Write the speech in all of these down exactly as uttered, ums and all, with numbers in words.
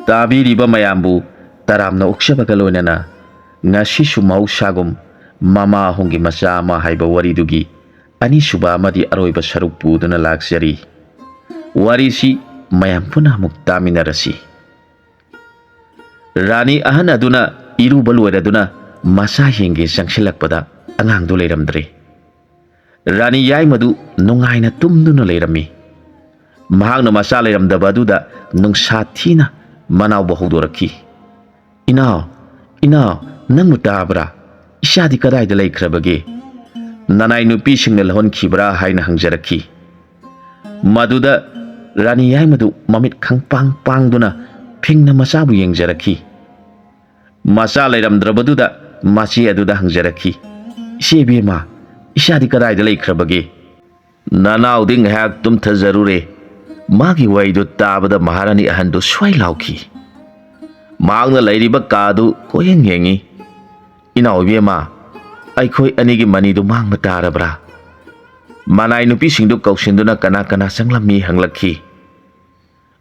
ꯇꯥꯕꯤꯔꯤꯕ ꯃꯌꯥꯝꯕꯨ ꯇꯔꯥꯝꯅ ꯑꯣꯛꯆꯕꯒ ꯂꯣꯏꯅꯅ ꯉꯁꯤꯁꯨ ꯃꯍꯧꯁꯥꯒꯨꯝ ꯃꯃꯥ ꯑꯍꯨꯝꯒꯤ ꯃꯆꯥ ꯑꯃ ꯍꯥꯏꯕ ꯋꯥꯔꯤꯗꯨꯒꯤ ꯑꯅꯤꯁꯨꯕ ꯑꯃꯗꯤ ꯑꯔꯣꯏꯕ ꯁꯔꯨꯛ ꯄꯨꯗꯨꯅ ꯂꯥꯛꯆꯔꯤ꯫ ꯋꯥꯔꯤꯁꯤ ꯃꯌꯥꯝ ꯄꯨꯟꯅ ꯑꯃꯨꯛ ꯇꯥꯃꯤꯟꯅꯔꯁꯤ꯫ ꯔꯥꯅꯤ ꯑꯍꯟ ꯑꯗꯨꯅ ꯏꯔꯨꯕ ꯂꯣꯏꯔꯗꯨꯅ ꯃꯆꯥ ꯌꯦꯡꯒꯦ ꯆꯪꯁꯤꯜꯂꯛꯄꯗ ꯑꯉꯥꯡꯗꯨ ꯂꯩꯔꯝꯗ꯭ꯔꯦ꯫ ꯔꯥꯅꯤ ꯌꯥꯏꯃꯗꯨ ꯅꯨꯡꯉꯥꯏꯅ ꯇꯨꯝꯗꯨꯅ ꯂꯩꯔꯝꯃꯤ꯫ ꯃꯍꯥꯛꯅ ꯃꯆꯥ ꯂꯩꯔꯝꯗꯕ ꯑꯗꯨꯗ ꯅꯨꯡꯁꯥ ꯊꯤꯅ ꯃꯅꯥꯎꯕꯨ ꯍꯧꯗꯣꯔꯛꯈꯤ꯫ "ꯏꯅꯥꯎ, ꯏꯅꯥꯎ, ꯅꯪꯕꯨ ꯇꯥꯕ꯭ꯔꯥ? ꯏꯆꯥꯗꯤ ꯀꯗꯥꯏꯗ ꯂꯩꯈ꯭ꯔꯕꯒꯦ? ꯅꯅꯥꯏ ꯅꯨꯄꯤꯁꯤꯡꯅ ꯂꯧꯍꯟꯈꯤꯕ꯭ꯔꯥ?" ꯍꯥꯏꯅ ꯍꯪꯖꯔꯛꯈꯤ꯫ ꯃꯗꯨꯗ ꯔꯥꯅꯤ ꯌꯥꯏꯃꯗꯨ ꯃꯃꯤꯠ ꯈꯪꯄꯥꯡ ꯄꯥꯡꯗꯨꯅ ꯐꯤꯡꯅ ꯃꯆꯥꯕꯨ ꯌꯦꯡꯖꯔꯛꯈꯤ꯫ ꯃꯆꯥ ꯂꯩꯔꯝꯗ꯭ꯔꯕꯗꯨꯗ ꯃꯆꯦ ꯑꯗꯨꯗ ꯍꯪꯖꯔꯛꯈꯤ, "ꯏꯆꯦ ꯏꯕꯦꯝꯃ, ꯏꯆꯥꯗꯤ ꯀꯗꯥꯏꯗ ꯂꯩꯈ꯭ꯔꯕꯒꯦ?" "ꯅꯅꯥꯎꯗꯤ ꯉꯥꯏꯍꯥꯛ ꯇꯨꯝꯊꯖꯔꯨꯔꯦ꯫" ꯃꯥꯒꯤ ꯋꯥꯍꯩꯗꯨ ꯇꯥꯕꯗ ꯃꯍꯥꯔꯥꯅꯤ ꯑꯍꯟꯗꯨ ꯁ꯭ꯋꯥꯏ ꯂꯥꯎꯈꯤ꯫ ꯃꯍꯥꯛꯅ ꯂꯩꯔꯤꯕ ꯀꯥꯗꯨ ꯀꯣꯏꯌꯦꯡ ꯌꯦꯡꯉꯤ꯫ "ꯏꯅꯥꯎ ꯏꯕꯦꯝꯃ, ꯑꯩꯈꯣꯏ ꯑꯅꯤꯒꯤ ꯃꯅꯤꯗꯨ ꯃꯥꯡꯕ ꯇꯥꯔꯕ꯭ꯔꯥ?" ꯃꯅꯥꯏ ꯅꯨꯄꯤꯁꯤꯡꯗꯨ ꯀꯧꯁꯤꯟꯗꯨꯅ ꯀꯅꯥ ꯀꯅꯥ ꯆꯪꯂꯝꯃꯤ ꯍꯪꯂꯛꯈꯤ꯫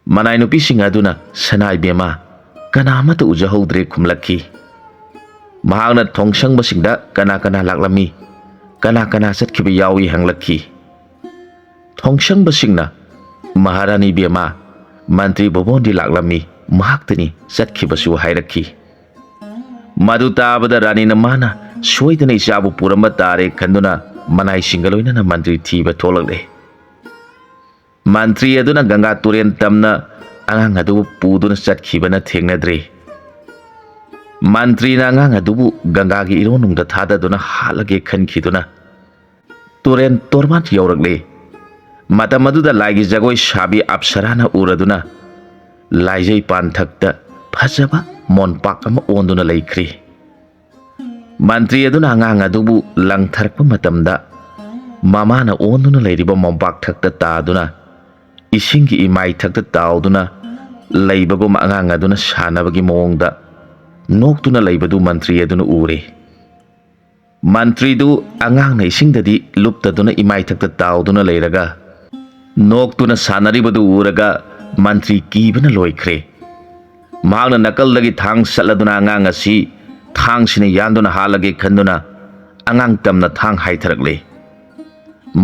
ꯃꯅꯥꯏ ꯅꯨꯄꯤꯁꯤꯡ ꯑꯗꯨꯅ, "ꯁꯅꯥ ꯏꯕꯦꯝꯃ, ꯀꯅꯥ ꯑꯃꯠꯇ ꯎꯖꯍꯧꯗ꯭ꯔꯦ" ꯈꯨꯝꯂꯛꯈꯤ꯫ ꯃꯍꯥꯛꯅ ꯊꯣꯡꯁꯪꯕꯁꯤꯡꯗ ꯀꯅꯥ ꯀꯅꯥ ꯂꯥꯛꯂꯝꯃꯤ, ꯀꯅꯥ ꯀꯅꯥ ꯆꯠꯈꯤꯕ ꯌꯥꯎꯏ ꯍꯪꯂꯛꯈꯤ꯫ ꯊꯣꯡꯁꯪꯕꯁꯤꯡꯅ, "ꯃꯍꯥꯔꯥꯅꯤ ꯏꯕꯦꯝꯃ, ꯃꯟꯇ꯭ꯔꯤ ꯕꯣꯕꯣꯟꯗꯤ ꯂꯥꯛꯂꯝꯃꯤ, ꯃꯍꯥꯛꯇꯅꯤ ꯆꯠꯈꯤꯕꯁꯨ" ꯍꯥꯏꯔꯛꯈꯤ꯫ ꯃꯗꯨ ꯇꯥꯕꯗ ꯔꯥꯅꯤꯅ ꯃꯥꯅ ꯁꯣꯏꯗꯅ ꯏꯆꯥꯕꯨ ꯄꯨꯔꯝꯕ ꯇꯥꯔꯦ ꯈꯟꯗꯨꯅ ꯃꯅꯥꯏꯁꯤꯡꯒ ꯂꯣꯏꯅꯅ ꯃꯟꯇ꯭ꯔꯤ ꯊꯤꯕ ꯊꯣꯛꯂꯛꯂꯦ꯫ ꯃꯟꯇ꯭ꯔꯤ ꯑꯗꯨꯅ ꯒꯪꯒꯥ ꯇꯨꯔꯦꯜ ꯇꯝꯅ ꯑꯉꯥꯡ ꯑꯗꯨꯕꯨ ꯄꯨꯗꯨꯅ ꯆꯠꯈꯤꯕꯅ ꯊꯦꯡꯅꯗ꯭ꯔꯤ꯫ ꯃꯟꯇ꯭ꯔꯤꯅ ꯑꯉꯥꯡ ꯑꯗꯨꯕꯨ ꯒꯪꯒꯥꯒꯤ ꯏꯔꯣꯟꯅꯨꯡꯗ ꯊꯥꯗꯗꯨꯅ ꯍꯥꯠꯂꯒꯦ ꯈꯟꯈꯤꯗꯨꯅ ꯇꯨꯔꯦꯜ ꯇꯣꯔꯕꯥꯟ ꯌꯧꯔꯛꯂꯤ꯫ ꯃꯇꯝ ꯑꯗꯨꯗ ꯂꯥꯏꯒꯤ ꯖꯒꯣꯏ ꯁꯥꯕꯤ ꯑꯞꯁꯔꯥꯅ ꯎꯔꯗꯨꯅ ꯂꯥꯏꯖꯩ ꯄꯥꯟꯊꯛꯇ ꯐꯖꯕ ꯃꯣꯟꯄꯥꯛ ꯑꯃ ꯑꯣꯟꯗꯨꯅ ꯂꯩꯈ꯭ꯔꯤ꯫ ꯃꯟꯇ꯭ꯔꯤ ꯑꯗꯨꯅ ꯑꯉꯥꯡ ꯑꯗꯨꯕꯨ ꯂꯪꯊꯔꯛꯄ ꯃꯇꯝꯗ ꯃꯃꯥꯅ ꯑꯣꯟꯗꯨꯅ ꯂꯩꯔꯤꯕ ꯃꯣꯝꯄꯥꯛ ꯊꯛꯇ ꯇꯥꯗꯨꯅ ꯏꯁꯤꯡꯒꯤ ꯏꯃꯥꯏꯊꯛꯇ ꯇꯥꯎꯗꯨꯅ ꯂꯩꯕꯒꯨꯝ ꯑꯉꯥꯡ ꯑꯗꯨꯅ ꯁꯥꯟꯅꯕꯒꯤ ꯃꯑꯣꯡꯗ ꯅꯣꯛꯇꯨꯅ ꯂꯩꯕꯗꯨ ꯃꯟꯇ꯭ꯔꯤ ꯑꯗꯨꯅ ꯎꯔꯦ꯫ ꯃꯟꯇ꯭ꯔꯤꯗꯨ ꯑꯉꯥꯡꯅ ꯏꯁꯤꯡꯗꯗꯤ ꯂꯨꯞꯇꯗꯨꯅ ꯏꯃꯥꯏꯊꯛꯇ ꯇꯥꯎꯗꯨꯅ ꯂꯩꯔꯒ ꯅꯣꯛꯇꯨꯅ ꯁꯥꯟꯅꯔꯤꯕꯗꯨ ꯎꯔꯒ ꯃꯟꯇ꯭ꯔꯤ ꯀꯤꯕꯅ ꯂꯣꯏꯈ꯭ꯔꯦ꯫ ꯃꯍꯥꯛꯅ ꯅꯥꯀꯜꯗꯒꯤ ꯊꯥꯡ ꯁꯠꯂꯗꯨꯅ ꯑꯉꯥꯡ ꯑꯁꯤ ꯊꯥꯡꯁꯤꯅ ꯌꯥꯟꯗꯨꯅ ꯍꯥꯠꯂꯒꯦ ꯈꯟꯗꯨꯅ ꯑꯉꯥꯡ ꯇꯝꯅ ꯊꯥꯡ ꯍꯥꯏꯊꯔꯛꯂꯦ꯫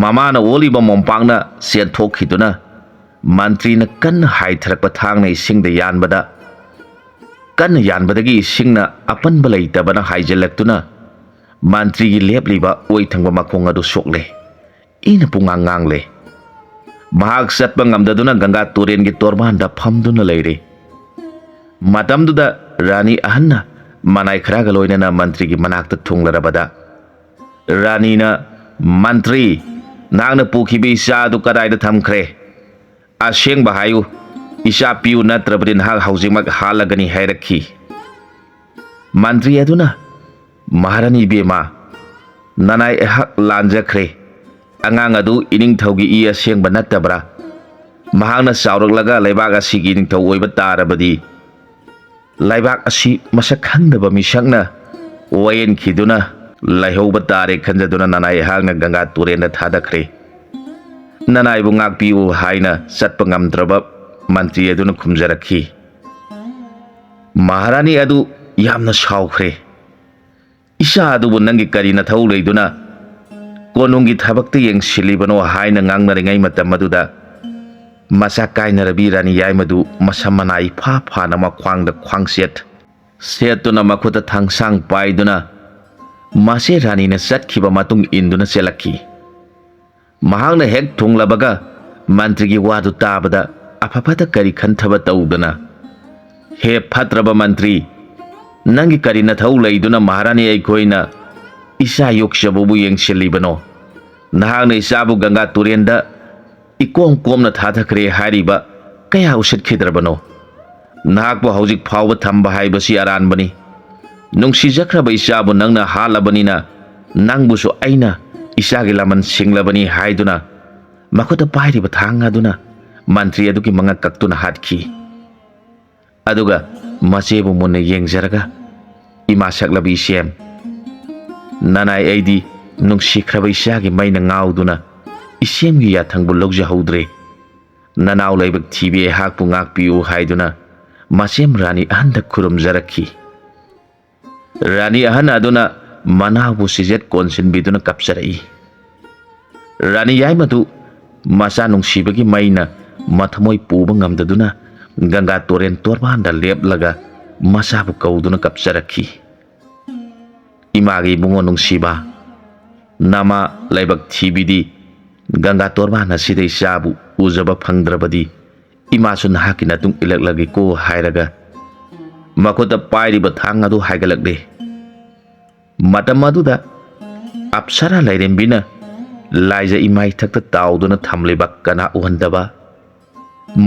ꯃꯃꯥꯅ ꯑꯣꯜꯂꯤꯕ ꯃꯣꯝꯄꯥꯛꯅ ꯆꯦꯟꯊꯣꯛꯈꯤꯗꯨꯅ ꯃꯟꯇ꯭ꯔꯤꯅ ꯀꯟꯅ ꯍꯥꯏꯊꯔꯛꯄ ꯊꯥꯡꯅ ꯏꯁꯤꯡꯗ ꯌꯥꯟꯕꯗ, ꯀꯟꯅ ꯌꯥꯟꯕꯗꯒꯤ ꯏꯁꯤꯡꯅ ꯑꯄꯟꯕ ꯂꯩꯇꯕꯅ ꯍꯥꯏꯖꯤꯜꯂꯛꯇꯨꯅ ꯃꯟꯇ꯭ꯔꯤꯒꯤ ꯂꯦꯞꯂꯤꯕ ꯑꯣꯏ ꯊꯪꯕ ꯃꯈꯣꯡ ꯑꯗꯨ ꯁꯣꯛꯂꯦ꯫ ꯏꯅ ꯄꯨꯡꯉꯥꯡ ꯉꯥꯡꯂꯦ꯫ ꯃꯍꯥꯛ ꯆꯠꯄ ꯉꯝꯗꯗꯨꯅ ꯒꯪꯒꯥ ꯇꯨꯔꯦꯟꯒꯤ ꯇꯣꯔꯕꯥꯟꯗ ꯐꯝꯗꯨꯅ ꯂꯩꯔꯦ꯫ ꯃꯇꯝꯗꯨꯗ ꯔꯥꯅꯤ ꯑꯍꯟꯅ ꯃꯅꯥꯏ ꯈꯔꯒ ꯂꯣꯏꯅꯅ ꯃꯟꯇ꯭ꯔꯤꯒꯤ ꯃꯅꯥꯛꯇ ꯊꯨꯡꯂꯔꯕꯗ, ꯔꯥꯅꯤꯅ, "ꯃꯟꯇ꯭ꯔꯤ, ꯅꯍꯥꯛꯅ ꯄꯨꯈꯤꯕ ꯏꯆꯥ ꯑꯗꯨ ꯀꯗꯥꯏꯗ ꯊꯝꯈ꯭ꯔꯦ? ꯑꯁꯦꯡꯕ ꯍꯥꯏꯌꯨ, ꯏꯆꯥ ꯄꯤꯌꯨ, ꯅꯠꯇ꯭ꯔꯕꯗꯤ ꯅꯍꯥꯛ ꯍꯧꯖꯤꯛꯃꯛ ꯍꯥꯠꯂꯒꯅꯤ" ꯍꯥꯏꯔꯛꯈꯤ꯫ ꯃꯟꯇ꯭ꯔꯤ ꯑꯗꯨꯅ, "ꯃꯍꯥꯔꯥꯅꯤ ꯏꯕꯦꯝꯃ, ꯅꯅꯥꯏ ꯑꯩꯍꯥꯛ ꯂꯥꯟꯖꯈ꯭ꯔꯦ꯫ ꯑꯉꯥꯡ ꯑꯗꯨ ꯏꯅꯤꯡꯊꯧꯒꯤ ꯏ ꯑꯁꯦꯡꯕ ꯅꯠꯇꯕ꯭ꯔꯥ? ꯃꯍꯥꯛꯅ ꯆꯥꯎꯔꯛꯂꯒ ꯂꯩꯕꯥꯛ ꯑꯁꯤꯒꯤ ꯅꯤꯡꯊꯧ ꯑꯣꯏꯕ ꯇꯥꯔꯕꯗꯤ, ꯂꯩꯕꯥꯛ ꯑꯁꯤ ꯃꯁꯛ ꯈꯪꯗꯕ ꯃꯤꯁꯛꯅ ꯋꯥꯌꯦꯟꯈꯤꯗꯨꯅ ꯂꯩꯍꯧꯕ ꯇꯥꯔꯦ ꯈꯟꯖꯗꯨꯅ ꯅꯅꯥꯏ ꯑꯩꯍꯥꯛꯅ ꯒꯪꯒꯥ ꯇꯨꯔꯦꯟꯗ ꯊꯥꯗꯈ꯭ꯔꯦ꯫ ꯅꯅꯥꯏꯕꯨ ꯉꯥꯛꯄꯤꯌꯨ" ꯍꯥꯏꯅ ꯆꯠꯄ ꯉꯝꯗ꯭ꯔꯕ ꯃꯟꯇ꯭ꯔꯤ ꯑꯗꯨꯅ ꯈꯨꯝꯖꯔꯛꯈꯤ꯫ ꯃꯍꯥꯔꯥꯅꯤ ꯑꯗꯨ ꯌꯥꯝꯅ ꯁꯥꯎꯈ꯭ꯔꯦ꯫ "ꯏꯆꯥ ꯑꯗꯨꯕꯨ ꯅꯪꯒꯤ ꯀꯔꯤ ꯅꯊꯧ ꯂꯩꯗꯨꯅ ꯀꯣꯅꯨꯡꯒꯤ ꯊꯕꯛꯇ ꯌꯦꯡꯁꯤꯜꯂꯤꯕꯅꯣ?" ꯍꯥꯏꯅ ꯉꯥꯡꯅꯔꯤꯉꯩ ꯃꯇꯝ ꯑꯗꯨꯗ ꯃꯆꯥ ꯀꯥꯏꯅꯔꯕꯤ ꯔꯥꯅꯤ ꯌꯥꯏꯃꯗꯨ ꯃꯁꯝ ꯃꯅꯥ ꯏꯐꯥ ꯐꯥꯅ ꯃꯈ꯭ꯋꯥꯡꯗ ꯈ꯭ꯋꯥꯡꯆꯦꯠ ꯁꯦꯠꯇꯨꯅ ꯃꯈꯨꯠꯇ ꯊꯥꯡꯁꯥꯡ ꯄꯥꯏꯗꯨꯅ ꯃꯆꯦ ꯔꯥꯅꯤꯅ ꯆꯠꯈꯤꯕ ꯃꯇꯨꯡ ꯏꯟꯗꯨꯅ ꯆꯦꯜꯂꯛꯈꯤ꯫ ꯃꯍꯥꯛꯅ ꯍꯦꯛ ꯊꯨꯡꯂꯕꯒ ꯃꯟꯇ꯭ꯔꯤꯒꯤ ꯋꯥꯗꯨ ꯇꯥꯕꯗ ꯑꯐ ꯐꯠꯇ ꯀꯔꯤ ꯈꯟꯊꯕ ꯇꯧꯗꯅ, "ꯍꯦ ꯐꯠꯇ꯭ꯔꯕ ꯃꯟꯇ꯭ꯔꯤ, ꯅꯪꯒꯤ ꯀꯔꯤ ꯅꯊꯧ ꯂꯩꯗꯨꯅ ꯃꯍꯥꯔꯥꯅꯤ ꯑꯩꯈꯣꯏꯅ ꯏꯆꯥ ꯌꯣꯛꯆꯕꯕꯨ ꯌꯦꯡꯁꯤꯜꯂꯤꯕꯅꯣ? ꯅꯍꯥꯛꯅ ꯏꯆꯥꯕꯨ ꯒꯪꯒꯥ ꯇꯨꯔꯦꯟꯗ ꯏꯀꯣꯝ ꯀꯣꯝꯅ ꯊꯥꯊꯈ꯭ꯔꯦ ꯍꯥꯏꯔꯤꯕ ꯀꯌꯥ ꯎꯁꯤꯠꯈꯤꯗ꯭ꯔꯕꯅꯣ? ꯅꯍꯥꯛꯄꯨ ꯍꯧꯖꯤꯛ ꯐꯥꯎꯕ ꯊꯝꯕ ꯍꯥꯏꯕꯁꯤ ꯑꯔꯥꯟꯕꯅꯤ꯫ ꯅꯨꯡꯁꯤꯖꯈ꯭ꯔꯕ ꯏꯆꯥꯕꯨ ꯅꯪꯅ ꯍꯥꯠꯂꯕꯅꯤꯅ ꯅꯪꯕꯨꯁꯨ ꯑꯩꯅ ꯏꯆꯥꯒꯤ ꯂꯃꯟ ꯁꯤꯡꯂꯕꯅꯤ" ꯍꯥꯏꯗꯨꯅ ꯃꯈꯨꯠꯇ ꯄꯥꯏꯔꯤꯕ ꯊꯥꯡ ꯑꯗꯨꯅ ꯃꯟꯇ꯭ꯔꯤ ꯑꯗꯨꯒꯤ ꯃꯉꯛ ꯀꯛꯇꯨꯅ ꯍꯥꯠꯈꯤ꯫ ꯑꯗꯨꯒ ꯃꯆꯦꯕꯨ ꯃꯨꯟꯅ ꯌꯦꯡꯖꯔꯒ, "ꯏꯃꯥ ꯁꯛꯂꯕꯤ ꯏꯆꯦꯝ, ꯅꯅꯥꯏ ꯑꯩꯗꯤ ꯅꯨꯡꯁꯤꯈ꯭ꯔꯕ ꯏꯆꯥꯒꯤ ꯃꯩꯅ ꯉꯥꯎꯗꯨꯅ ꯏꯆꯦꯝꯒꯤ ꯌꯥꯊꯪꯕꯨ ꯂꯧꯖꯍꯧꯗ꯭ꯔꯦ꯫ ꯅꯅꯥꯎ ꯂꯥꯏꯕꯛ ꯊꯤꯕꯤ ꯑꯩꯍꯥꯛꯄꯨ ꯉꯥꯛꯄꯤꯌꯨ" ꯍꯥꯏꯗꯨꯅ ꯃꯁꯦꯝ ꯔꯥꯅꯤ ꯑꯍꯟꯗ ꯈꯨꯔꯨꯝꯖꯔꯛꯈꯤ꯫ ꯔꯥꯅꯤ ꯑꯍꯟ ꯑꯗꯨꯅ ꯃꯅꯥꯎꯕꯨ ꯁꯤꯖꯦꯠ ꯀꯣꯟꯁꯤꯟꯕꯤꯗꯨꯅ ꯀꯞꯆꯔꯛꯏ꯫ ꯔꯥꯅꯤ ꯌꯥꯏꯃꯗꯨ ꯃꯆꯥ ꯅꯨꯡꯁꯤꯕꯒꯤ ꯃꯩꯅ ꯃꯊꯃꯣꯏ ꯄꯨꯕ ꯉꯝꯗꯗꯨꯅ ꯒꯪꯒꯥ ꯇꯨꯔꯦꯜ ꯇꯣꯔꯕꯥꯟꯗ ꯂꯦꯞꯂꯒ ꯃꯆꯥꯕꯨ ꯀꯧꯗꯨꯅ ꯀꯞꯆꯔꯛꯈꯤ꯫ "ꯏꯃꯥꯒꯤ ꯏꯕꯨꯡꯉꯣ ꯅꯨꯡꯁꯤꯕ, ꯅꯃꯥ ꯂꯥꯏꯕꯛ ꯊꯤꯕꯤꯗꯤ ꯒꯪꯒꯥ ꯇꯣꯔꯕꯥꯟ ꯑꯁꯤꯗ ꯏꯆꯥꯕꯨ ꯎꯖꯕ ꯐꯪꯗ꯭ꯔꯕꯗꯤ ꯏꯃꯥꯁꯨ ꯅꯍꯥꯛꯀꯤ ꯅꯇꯨꯡ ꯏꯜꯂꯛꯂꯒꯦꯀꯣ" ꯍꯥꯏꯔꯒ ꯃꯈꯨꯠꯇ ꯄꯥꯏꯔꯤꯕ ꯊꯥꯡ ꯑꯗꯨ ꯍꯥꯏꯒꯠꯂꯛꯂꯦ꯫ ꯃꯇꯝ ꯑꯗꯨꯗ ꯑꯞꯁꯔꯥ ꯂꯥꯏꯔꯦꯝꯕꯤꯅ ꯂꯥꯏꯖ ꯏꯃꯥ ꯏꯊꯛꯇ ꯇꯥꯎꯗꯨꯅ ꯊꯝꯂꯤꯕ ꯀꯅꯥ ꯎꯍꯟꯗꯕ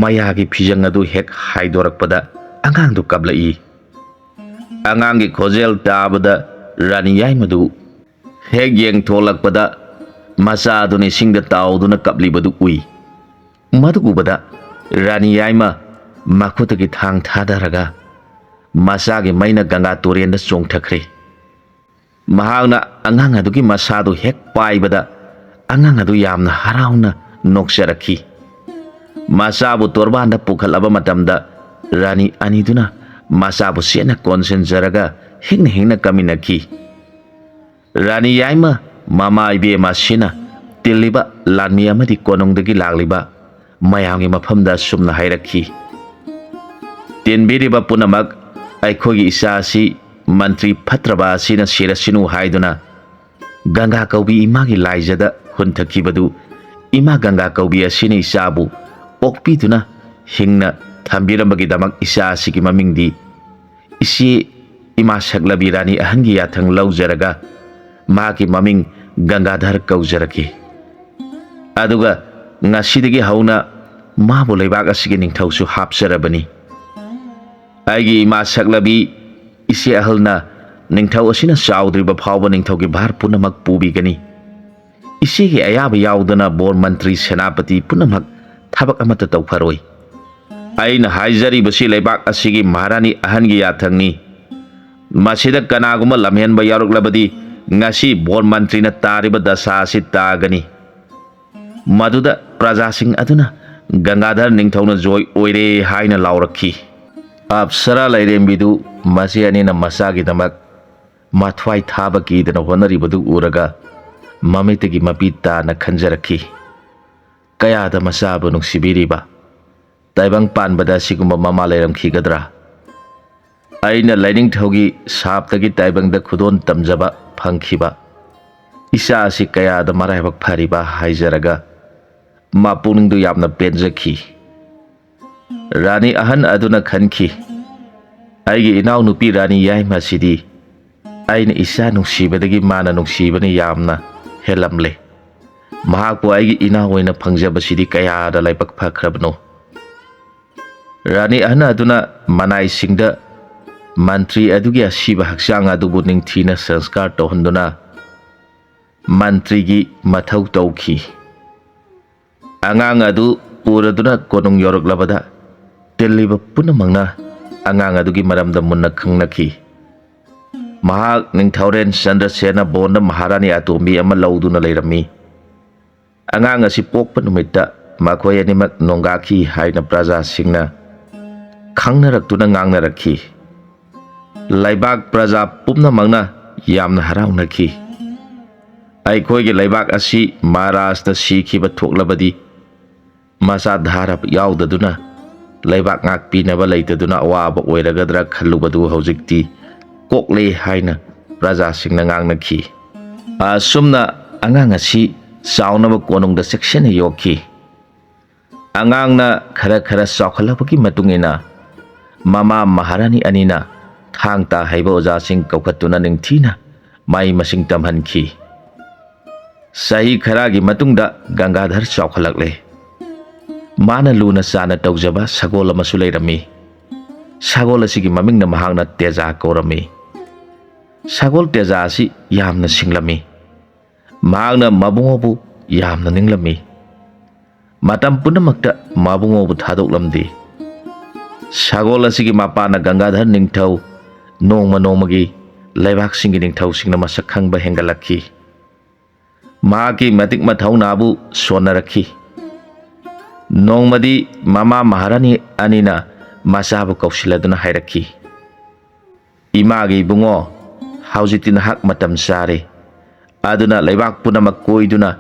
ꯃꯌꯥꯒꯤ ꯐꯤꯖꯪ ꯑꯗꯨ ꯍꯦꯛ ꯍꯥꯏꯗꯣꯔꯛꯄꯗ ꯑꯉꯥꯡꯗꯨ ꯀꯞꯂꯛꯏ꯫ ꯑꯉꯥꯡꯒꯤ ꯈꯣꯟꯖꯦꯜ ꯇꯥꯕꯗ ꯔꯥꯅꯤ ꯌꯥꯏꯃꯗꯨ ꯍꯦꯛ ꯌꯦꯡꯊꯣꯛꯂꯛꯄꯗ ꯃꯆꯥ ꯑꯗꯨꯅ ꯏꯁꯤꯡꯗ ꯇꯥꯎꯗꯨꯅ ꯀꯞꯂꯤꯕꯗꯨ ꯎꯏ꯫ ꯃꯗꯨ ꯎꯕꯗ ꯔꯥꯅꯤ ꯌꯥꯏꯃ ꯃꯈꯨꯠꯇꯒꯤ ꯊꯥꯡ ꯊꯥꯗꯔꯒ ꯃꯆꯥꯒꯤ ꯃꯩꯅ ꯒꯪꯒꯥ ꯇꯨꯔꯦꯜꯗ ꯆꯣꯡꯊꯈ꯭ꯔꯦ꯫ ꯃꯍꯥꯛꯅ ꯑꯉꯥꯡ ꯑꯗꯨꯒꯤ ꯃꯁꯥꯗꯨ ꯍꯦꯛ ꯄꯥꯏꯕꯗ ꯑꯉꯥꯡ ꯑꯗꯨ ꯌꯥꯝꯅ ꯍꯔꯥꯎꯅ ꯅꯣꯛꯆꯔꯛꯈꯤ꯫ ꯃꯆꯥꯕꯨ ꯇꯣꯔꯕꯥꯟꯗ ꯄꯨꯈꯠꯂꯕ ꯃꯇꯝꯗ ꯔꯥꯅꯤ ꯑꯅꯤꯗꯨꯅ ꯃꯆꯥꯕꯨ ꯆꯦꯠꯅ ꯀꯣꯟꯁꯤꯟꯖꯔꯒ ꯍꯤꯡꯅ ꯍꯤꯡꯅ ꯀꯥꯃꯤꯟꯅꯈꯤ꯫ ꯔꯥꯅꯤ ꯌꯥꯏꯃ ꯃꯃꯥ ꯏꯕꯦꯝꯃ ꯑꯁꯤꯅ ꯇꯤꯜꯂꯤꯕ ꯂꯥꯟꯃꯤ ꯑꯃꯗꯤ ꯀꯣꯅꯨꯡꯗꯒꯤ ꯂꯥꯛꯂꯤꯕ ꯃꯌꯥꯝꯒꯤ ꯃꯐꯝꯗ ꯑꯁꯨꯝꯅ ꯍꯥꯏꯔꯛꯈꯤ: "ꯇꯤꯟꯕꯤꯔꯤꯕ ꯄꯨꯝꯅꯃꯛ ꯑꯩꯈꯣꯏꯒꯤ ꯏꯆꯥ ꯑꯁꯤ ꯃꯟꯇ꯭ꯔꯤ ꯐꯠꯇ꯭ꯔꯕ ꯑꯁꯤꯅ ꯁꯤꯔꯁꯅꯨ ꯍꯥꯏꯗꯨꯅ ꯒꯪꯒꯥ ꯀꯧꯕꯤ ꯏꯃꯥꯒꯤ ꯂꯥꯏꯖꯗ ꯍꯨꯟꯊꯈꯤꯕꯗꯨ ꯏꯃꯥ ꯒꯪꯒꯥ ꯀꯧꯕꯤ ꯑꯁꯤꯅ ꯏꯆꯥꯕꯨ ꯑꯣꯛꯄꯤꯗꯨꯅ ꯍꯤꯡꯅ ꯊꯝꯕꯤꯔꯝꯕꯒꯤꯗꯃꯛ ꯏꯆꯥ ꯑꯁꯤꯒꯤ ꯃꯃꯤꯡꯗꯤ ꯏꯆꯦ ꯏꯃꯥ ꯁꯛꯂꯕꯤ ꯔꯥꯅꯤ ꯑꯍꯟꯒꯤ ꯌꯥꯊꯪ ꯂꯧꯖꯔꯒ ꯃꯍꯥꯛꯀꯤ ꯃꯃꯤꯡ ꯒꯪꯒꯥꯙꯔ ꯀꯧꯖꯔꯛꯈꯤ꯫ ꯑꯗꯨꯒ ꯉꯁꯤꯗꯒꯤ ꯍꯧꯅ ꯃꯥꯕꯨ ꯂꯩꯕꯥꯛ ꯑꯁꯤꯒꯤ ꯅꯤꯡꯊꯧꯁꯨ ꯍꯥꯞꯆꯔꯕꯅꯤ꯫ ꯑꯩꯒꯤ ꯏꯃꯥ ꯁꯛꯂꯕꯤ ꯏꯆꯦ ꯑꯍꯜꯅ ꯅꯤꯡꯊꯧ ꯑꯁꯤꯅ ꯆꯥꯎꯗ꯭ꯔꯤꯕ ꯐꯥꯎꯕ ꯅꯤꯡꯊꯧꯒꯤ ꯚꯥꯔ ꯄꯨꯝꯅꯃꯛ ꯄꯨꯕꯤꯒꯅꯤ꯫ ꯏꯆꯦꯒꯤ ꯑꯌꯥꯕ ꯌꯥꯎꯗꯅ ꯕꯣꯔ ꯃꯟꯇ꯭ꯔꯤ ꯁꯦꯅꯥꯄꯇꯤ ꯄꯨꯝꯅꯃꯛ ꯊꯕꯛ ꯑꯃꯠꯇ ꯇꯧꯐꯔꯣꯏ꯫ ꯑꯩꯅ ꯍꯥꯏꯖꯔꯤꯕꯁꯤ ꯂꯩꯕꯥꯛ ꯑꯁꯤꯒꯤ ꯃꯍꯥꯔꯥꯅꯤ ꯑꯍꯟꯒꯤ ꯌꯥꯊꯪꯅꯤ꯫ ꯃꯁꯤꯗ ꯀꯅꯥꯒꯨꯝꯕ ꯂꯝꯍꯦꯟꯕ ꯌꯥꯎꯔꯛꯂꯕꯗꯤ ꯉꯁꯤ ꯕꯣꯔ ꯃꯟꯇ꯭ꯔꯤꯅ ꯇꯥꯔꯤꯕ ꯗꯁꯥ ꯑꯁꯤ ꯇꯥꯒꯅꯤ"꯫ ꯃꯗꯨꯗ ꯄ꯭ꯔꯖꯥꯁꯤꯡ ꯑꯗꯨꯅ ꯒꯪꯒꯥꯙꯔ ꯅꯤꯡꯊꯧꯅ ꯖꯣꯏ ꯑꯣꯏꯔꯦ ꯍꯥꯏꯅ ꯂꯥꯎꯔꯛꯈꯤ꯫ ꯑꯞꯁꯔꯥ ꯂꯥꯏꯔꯦꯝꯕꯤꯗꯨ ꯃꯆꯦ ꯑꯅꯤꯅ ꯃꯆꯥꯒꯤꯗꯃꯛ ꯃꯊ꯭ꯋꯥꯏ ꯊꯥꯕ ꯀꯤꯗꯅ ꯍꯣꯠꯅꯔꯤꯕꯗꯨ ꯎꯔꯒ ꯃꯃꯤꯠꯇꯒꯤ ꯃꯄꯤ ꯇꯥꯅ ꯈꯟꯖꯔꯛꯈꯤ꯫ ꯀꯌꯥꯗ ꯃꯆꯥꯕꯨ ꯅꯨꯡꯁꯤꯕꯤꯔꯤꯕ! ꯇꯥꯏꯕꯪ ꯄꯥꯟꯕꯗ ꯑꯁꯤꯒꯨꯝꯕ ꯃꯃꯥ ꯂꯩꯔꯝꯈꯤꯒꯗ꯭ꯔꯥ? ꯑꯩꯅ ꯂꯥꯏꯅꯤꯡꯊꯧꯒꯤ ꯁꯥꯞꯇꯒꯤ ꯇꯥꯏꯕꯪꯗ ꯈꯨꯗꯣꯜ ꯇꯝꯖꯕ ꯐꯪꯈꯤꯕ ꯏꯆꯥ ꯑꯁꯤ ꯀꯌꯥꯗ ꯃꯔꯥꯏꯕꯛ ꯐꯔꯤꯕ ꯍꯥꯏꯖꯔꯒ ꯃꯄꯨꯛꯅꯤꯡꯗꯨ ꯌꯥꯝꯅ ꯄꯦꯟꯖꯈꯤ꯫ ꯔꯥꯅꯤ ꯑꯍꯟ ꯑꯗꯨꯅ ꯈꯟꯈꯤ, "ꯑꯩꯒꯤ ꯏꯅꯥꯎꯅꯨꯄꯤ ꯔꯥꯅꯤ ꯌꯥꯏꯃ ꯑꯁꯤꯗꯤ ꯑꯩꯅ ꯏꯆꯥ ꯅꯨꯡꯁꯤꯕꯗꯒꯤ ꯃꯥꯅ ꯅꯨꯡꯁꯤꯕꯅ ꯌꯥꯝꯅ ꯍꯦꯜꯂꯝꯂꯦ꯫ ꯃꯍꯥꯛꯄꯨ ꯑꯩꯒꯤ ꯏꯅꯥꯎ ꯑꯣꯏꯅ ꯐꯪꯖꯕꯁꯤꯗꯤ ꯀꯌꯥꯗ ꯂꯥꯏꯕꯛ ꯐꯈ꯭ꯔꯕꯅꯣ!" ꯔꯥꯅꯤ ꯑꯍꯟ ꯑꯗꯨꯅ ꯃꯅꯥꯏꯁꯤꯡꯗ ꯃꯟꯇ꯭ꯔꯤ ꯑꯗꯨꯒꯤ ꯑꯁꯤꯕ ꯍꯛꯆꯥꯡ ꯑꯗꯨꯕꯨ ꯅꯤꯡꯊꯤꯅ ꯁꯪꯁꯀꯥꯔ ꯇꯧꯍꯟꯗꯨꯅ ꯃꯟꯇ꯭ꯔꯤꯒꯤ ꯃꯊꯧ ꯇꯧꯈꯤ꯫ ꯑꯉꯥꯡ ꯑꯗꯨ ꯄꯨꯔꯗꯨꯅ ꯀꯣꯅꯨꯡ ꯌꯧꯔꯛꯂꯕꯗ ꯇꯤꯜꯂꯤꯕ ꯄꯨꯝꯅꯃꯛꯅ ꯑꯉꯥꯡ ꯑꯗꯨꯒꯤ ꯃꯔꯝꯗ ꯃꯨꯟꯅ ꯈꯪꯅꯈꯤ꯫ ꯃꯍꯥꯛ ꯅꯤꯡꯊꯧꯔꯦꯜ ꯆꯟꯗ꯭ꯔꯁꯦꯅ ꯕꯣꯟꯗ ꯃꯍꯥꯔꯥꯅꯤ ꯑꯇꯣꯝꯕꯤ ꯑꯃ ꯂꯧꯗꯨꯅ ꯂꯩꯔꯝꯃꯤ꯫ ꯑꯉꯥꯡ ꯑꯁꯤ ꯄꯣꯛꯄ ꯅꯨꯃꯤꯠꯇ ꯃꯈꯣꯏ ꯑꯅꯤꯃꯛ ꯅꯣꯡꯒꯥꯈꯤ ꯍꯥꯏꯅ ꯄ꯭ꯔꯖꯥꯁꯤꯡꯅ ꯈꯪꯅꯔꯛꯇꯨꯅ ꯉꯥꯡꯅꯔꯛꯈꯤ꯫ ꯂꯩꯕꯥꯛ ꯄ꯭ꯔꯖꯥ ꯄꯨꯝꯅꯃꯛꯅ ꯌꯥꯝꯅ ꯍꯔꯥꯎꯅꯈꯤ꯫ ꯑꯩꯈꯣꯏꯒꯤ ꯂꯩꯕꯥꯛ ꯑꯁꯤ ꯃꯍꯥꯔꯥꯖꯅ ꯁꯤꯈꯤꯕ ꯊꯣꯛꯂꯕꯗꯤ ꯃꯆꯥ ꯙꯥꯔꯥ ꯌꯥꯎꯗꯗꯨꯅ ꯂꯩꯕꯥꯛ ꯉꯥꯛꯄꯤꯅꯕ ꯂꯩꯇꯗꯨꯅ ꯑꯋꯥꯕ ꯑꯣꯏꯔꯒꯗ꯭ꯔꯥ ꯈꯜꯂꯨꯕꯗꯨ ꯍꯧꯖꯤꯛꯇꯤ ꯀꯣꯛꯂꯦ ꯍꯥꯏꯅ ꯄ꯭ꯔꯖꯥꯁꯤꯡꯅ ꯉꯥꯡꯅꯈꯤ꯫ ꯑꯁꯨꯝꯅ ꯑꯉꯥꯡ ꯑꯁꯤ ꯆꯥꯎꯅꯕ ꯀꯣꯅꯨꯡꯗ ꯆꯦꯛꯁꯤꯟꯅ ꯌꯣꯛꯈꯤ꯫ ꯑꯉꯥꯡꯅ ꯈꯔ ꯈꯔ ꯆꯥꯎꯈꯠꯂꯛꯄꯒꯤ ꯃꯇꯨꯡ ꯏꯟꯅ ꯃꯃꯥ ꯃꯍꯥꯔꯥꯅꯤ ꯑꯅꯤꯅ ꯊꯥꯡ ꯇꯥ ꯍꯩꯕ ꯑꯣꯖꯥꯁꯤꯡ ꯀꯧꯈꯠꯇꯨꯅ ꯅꯤꯡꯊꯤꯅ ꯃꯍꯩ ꯃꯁꯤꯡ ꯇꯝꯍꯟꯈꯤ꯫ ꯆꯍꯤ ꯈꯔꯒꯤ ꯃꯇꯨꯡꯗ ꯒꯪꯒꯥꯙꯔ ꯆꯥꯎꯈꯠꯂꯛꯂꯦ꯫ ꯃꯥꯅ ꯂꯨꯅ ꯆꯥꯅ ꯇꯧꯖꯕ ꯁꯒꯣꯜ ꯑꯃꯁꯨ ꯂꯩꯔꯝꯃꯤ꯫ ꯁꯒꯣꯜ ꯑꯁꯤꯒꯤ ꯃꯃꯤꯡꯅ ꯃꯍꯥꯛꯅ ꯇꯦꯖꯥ ꯀꯧꯔꯝꯃꯤ꯫ ꯁꯒꯣꯜ ꯇꯦꯖꯥ ꯑꯁꯤ ꯌꯥꯝꯅ ꯁꯤꯡꯂꯝꯃꯤ꯫ ꯃꯍꯥꯛꯅ ꯃꯕꯨꯡꯉꯣꯕꯨ ꯌꯥꯝꯅ ꯅꯤꯡꯂꯝꯃꯤ꯫ ꯃꯇꯝ ꯄꯨꯝꯅꯃꯛꯇ ꯃꯕꯨꯡꯉꯣꯕꯨ ꯊꯥꯗꯣꯛꯂꯝꯗꯦ꯫ ꯁꯒꯣꯜ ꯑꯁꯤꯒꯤ ꯃꯄꯥꯅ ꯒꯪꯒꯥꯙꯔ ꯅꯤꯡꯊꯧ ꯅꯣꯡꯃ ꯅꯣꯡꯃꯒꯤ ꯂꯩꯕꯥꯛꯁꯤꯡꯒꯤ ꯅꯤꯡꯊꯧꯁꯤꯡꯅ ꯃꯁꯛ ꯈꯪꯕ ꯍꯦꯟꯒꯠꯂꯛꯈꯤ꯫ ꯃꯍꯥꯛꯀꯤ ꯃꯇꯤꯛ ꯃꯊꯧꯅꯥꯕꯨ ꯁꯣꯟꯅꯔꯛꯈꯤ꯫ ꯅꯣꯡꯃꯗꯤ ꯃꯃꯥ ꯃꯍꯥꯔꯥꯅꯤ ꯑꯅꯤꯅ ꯃꯆꯥꯕꯨ ꯀꯧꯁꯤꯜꯂꯗꯨꯅ ꯍꯥꯏꯔꯛꯈꯤ, "ꯏꯃꯥꯒꯤ ꯏꯕꯨꯡꯉꯣ, ꯍꯧꯖꯤꯛꯇꯤ ꯅꯍꯥꯛ ꯃꯇꯝ ꯆꯥꯔꯦ꯫ ꯑꯗꯨꯅ ꯂꯩꯕꯥꯛ ꯄꯨꯝꯅꯃꯛ ꯀꯣꯏꯗꯨꯅ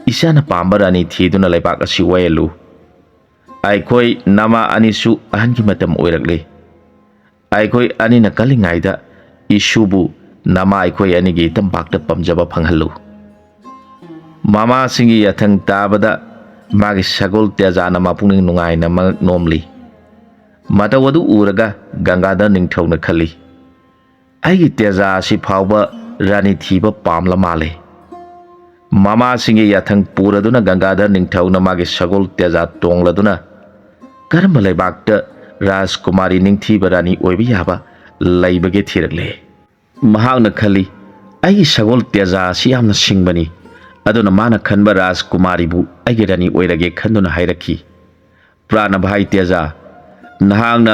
ꯏꯆꯥꯅ ꯄꯥꯝꯕ ꯔꯥꯅꯤ ꯊꯤꯗꯨꯅ ꯂꯩꯕꯥꯛ ꯑꯁꯤ ꯋꯥꯏꯍꯜꯂꯨ꯫ ꯑꯩꯈꯣꯏ ꯅꯃꯥ ꯑꯅꯤꯁꯨ ꯑꯍꯟꯒꯤ ꯃꯇꯝ ꯑꯣꯏꯔꯛꯂꯦ꯫ ꯑꯩꯈꯣꯏ ꯑꯅꯤꯅ ꯀꯜꯂꯤꯉꯩꯗ ꯏꯁꯨꯕꯨ ꯅꯃꯥ ꯑꯩꯈꯣꯏ ꯑꯅꯤꯒꯤ ꯏꯇꯝꯄꯥꯛꯇ ꯄꯥꯝꯖꯕ ꯐꯪꯍꯜꯂꯨ꯫" ꯃꯃꯥꯁꯤꯡꯒꯤ ꯌꯥꯊꯪ ꯇꯥꯕꯗ ꯃꯥꯒꯤ ꯁꯒꯣꯜ ꯇꯦꯖꯥꯅ ꯃꯄꯨꯛꯅꯤꯡ ꯅꯨꯡꯉꯥꯏꯅ ꯃꯉꯛ ꯅꯣꯝꯂꯤ꯫ ꯃꯇꯧ ꯑꯗꯨ ꯎꯔꯒ ꯒꯪꯒꯥꯙꯔ ꯅꯤꯡꯊꯧꯅ ꯈꯜꯂꯤ, "ꯑꯩꯒꯤ ꯇꯦꯖꯥ ꯑꯁꯤ ꯐꯥꯎꯕ ꯔꯥꯅꯤ ꯊꯤꯕ ꯄꯥꯝꯂ ꯃꯥꯜꯂꯦ꯫" ꯃꯃꯥꯁꯤꯡꯒꯤ ꯌꯥꯊꯪ ꯄꯨꯔꯗꯨꯅ ꯒꯪꯒꯥꯙꯔ ꯅꯤꯡꯊꯧꯅ ꯃꯥꯒꯤ ꯁꯒꯣꯜ ꯇꯦꯖꯥ ꯇꯣꯡꯂꯗꯨꯅ ꯀꯔꯝꯕ ꯂꯩꯕꯥꯛꯇ ꯔꯥꯖꯀꯨꯃꯥꯔꯤ ꯅꯤꯡꯊꯤꯕ ꯔꯥꯅꯤ ꯑꯣꯏꯕ ꯌꯥꯕ ꯂꯩꯕꯒꯦ ꯊꯤꯔꯛꯂꯦ꯫ ꯃꯍꯥꯛꯅ ꯈꯜꯂꯤ, "ꯑꯩꯒꯤ ꯁꯒꯣꯜ ꯇꯦꯖꯥ ꯑꯁꯤ ꯌꯥꯝꯅ ꯁꯤꯡꯕꯅꯤ, ꯑꯗꯨꯅ ꯃꯥꯅ ꯈꯟꯕ ꯔꯥꯖꯀꯨꯃꯥꯔꯤꯕꯨ ꯑꯩꯒꯤ ꯔꯥꯅꯤ ꯑꯣꯏꯔꯒꯦ" ꯈꯟꯗꯨꯅ ꯍꯥꯏꯔꯛꯈꯤ, "ꯄ꯭ꯔꯥꯅꯚꯥꯏ ꯇꯦꯖꯥ, ꯅꯍꯥꯛꯅ